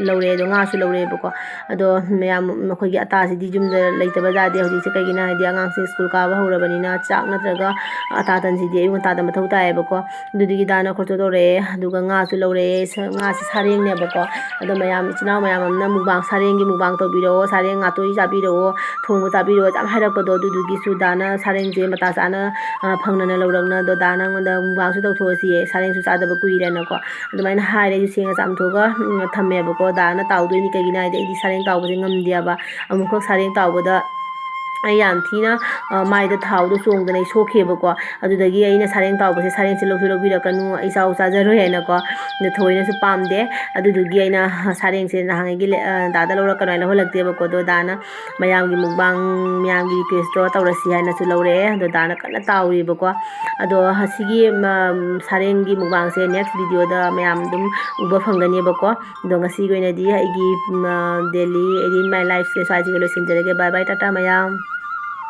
ꯂꯧꯔꯛꯑꯦ꯫ ꯑꯗꯣ ꯉꯥꯁꯨ ꯂꯧꯔꯛꯑꯦꯕꯀꯣ꯫ ꯑꯗꯣ ꯃꯌꯥꯝ, ꯑꯩꯈꯣꯏꯒꯤ ꯑꯇꯥꯁꯤꯗꯤ ꯌꯨꯝꯗ ꯂꯩꯇꯕ ꯌꯥꯗꯦ ꯍꯧꯖꯤꯛꯁꯦ꯫ ꯀꯩꯒꯤꯅꯣ ꯍꯥꯏꯗꯤ ꯑꯉꯥꯡꯁꯤꯡ ꯁ꯭ꯀꯨꯜ ꯀꯥꯕ ꯍꯧꯔꯕꯅꯤꯅ ꯆꯥꯛ ꯅꯠꯇ꯭ꯔꯒ ꯑꯇꯥ ꯇꯟꯁꯤꯗꯤ ꯑꯌꯨꯛ ꯉꯟꯇꯥꯗ ꯃꯊꯧ ꯇꯥꯏꯌꯦꯕꯀꯣ꯫ ꯑꯗꯨꯗꯨꯒꯤ ꯗꯥꯅ ꯈꯣꯔꯇꯣ ꯇꯧꯔꯛꯑꯦ꯫ ꯑꯗꯨꯒ ꯉꯥꯁꯨ ꯂꯧꯔꯛꯑꯦ꯫ ꯁ-, ꯉꯥꯁꯦ ꯁꯥꯔꯦꯡꯅꯦꯕꯀꯣ꯫ ꯑꯗꯣ ꯃꯌꯥꯝ, ꯏꯆꯤꯟ ꯏꯅꯥꯎ ꯃꯌꯥꯝ ꯑꯃꯅ ꯃꯨꯛꯕꯥꯡ, ꯁꯥꯔꯦꯡꯒꯤ ꯃꯨꯛꯕꯥꯡ ꯇꯧꯕꯤꯔꯛꯑꯣ, ꯁꯥꯔꯦꯡ ꯉꯥꯇꯣꯏ ꯆꯥꯕꯤꯔꯛꯑꯣ, ꯊꯣꯡꯕ ꯆꯥꯕꯤꯔꯛꯑꯣ ꯌꯥꯝ ꯍꯥꯏꯔꯛꯄꯗꯣ, ꯑꯗꯨꯗꯨꯒꯤꯁꯨ ꯗꯥꯅ ꯁꯥꯔꯦꯡꯁꯦ ꯃꯇꯥ ꯆꯥꯅ, ꯑ, ꯐꯪꯅꯅ ꯂꯧꯔꯛꯅ, ꯑꯗꯣ ꯗꯥ ꯅꯉꯣꯟꯗ ꯃꯨꯛꯕꯥꯡꯁꯨ ꯇꯧꯊꯣꯛꯑꯁꯤꯌꯦ, ꯁꯥꯔꯦꯡꯁꯨ ꯆꯥꯗꯕ ꯀꯨꯏꯔꯦꯅꯀꯣ꯫ ꯑꯗꯨꯃꯥꯏꯅ ꯍꯥꯏꯔꯦ꯫ ꯑꯩꯁꯨ ꯁꯦꯡꯅ ꯆꯥꯝꯊꯣꯛꯑꯒ, ꯎꯝ, ꯊꯝꯃꯦꯕꯀꯣ꯫ ꯗꯥꯅ ꯇꯥꯎꯗꯣꯏꯅꯤ꯫ ꯀꯩꯒꯤꯅꯣ ꯍꯥꯏꯗꯤ ꯑꯩꯗꯤ ꯁꯥꯔꯦꯡ ꯇꯥꯎꯕꯁꯦ ꯉꯝꯗꯦꯕ꯫ ꯑꯃꯨꯛꯈꯛ ꯁꯥꯔꯦꯡ ꯇꯥꯎꯕꯗ ꯑꯩ ꯌꯥꯝ ꯊꯤꯅ, ꯑ, ꯃꯥꯏꯗ ꯊꯥꯎꯗꯣ ꯆꯣꯡꯗꯅ ꯑꯩ ꯁꯣꯛꯈꯤꯕꯀꯣ꯫ ꯑꯗꯨꯗꯒꯤ ꯑꯩꯅ ꯁꯥꯔꯦꯡ ꯇꯥꯎꯕꯁꯦ, "ꯁꯥꯔꯦꯡꯁꯦ ꯂꯧꯁꯨ ꯂꯧꯕꯤꯔꯛꯀꯅꯨ, ꯑꯩ ꯆꯥꯎ ꯆꯥꯖꯔꯣꯏ" ꯍꯥꯏꯅꯀꯣ꯫ ꯑꯗꯨ ꯊꯣꯏꯅꯁꯨ ꯄꯥꯝꯗꯦ꯫ ꯑꯗꯨꯗꯨꯒꯤ ꯑꯩꯅ ꯁꯥꯔꯦꯡꯁꯦ ꯅꯍꯥꯟꯉꯩꯒꯤ ꯂꯦ-, ꯑ, ꯗꯥꯗ ꯂꯧꯔꯛꯀꯅꯨ ꯍꯥꯏꯅ ꯂꯧꯍꯜꯂꯛꯇꯦꯕꯀꯣ꯫ ꯑꯗꯣ ꯗꯥꯅ ꯃꯌꯥꯝꯒꯤ ꯃꯨꯛꯕꯥꯡ, ꯃꯌꯥꯝꯒꯤ requestꯇꯣ ꯇꯧꯔꯁꯤ ꯍꯥꯏꯅꯁꯨ ꯂꯧꯔꯛꯑꯦ꯫ ꯑꯗꯣ ꯗꯥꯅ ꯀꯟꯅ ꯇꯥꯎꯔꯤꯕꯀꯣ꯫ ꯑꯗꯣ ꯑꯁꯤꯒꯤ, ꯃ-, ꯁꯥꯔꯦꯡꯒꯤ ꯃꯨꯛꯕꯥꯡꯁꯦ next videoꯗ ꯃꯌꯥꯝ ꯑꯗꯨꯝ ꯎꯕ ꯐꯪꯒꯅꯦꯕꯀꯣ꯫ ꯑꯗꯣ ꯉꯁꯤꯒꯤ ꯑꯣꯏꯅꯗꯤ ꯑꯩꯒꯤ, ꯃ, daily eighteen my lifeꯁꯦ ꯁ꯭ꯋꯥꯏꯁꯤꯒ ꯂꯣꯏꯁꯤꯟꯖꯔꯒꯦ꯫ Bye bye, ꯇꯥꯇꯥ ꯃꯌꯥꯝ꯫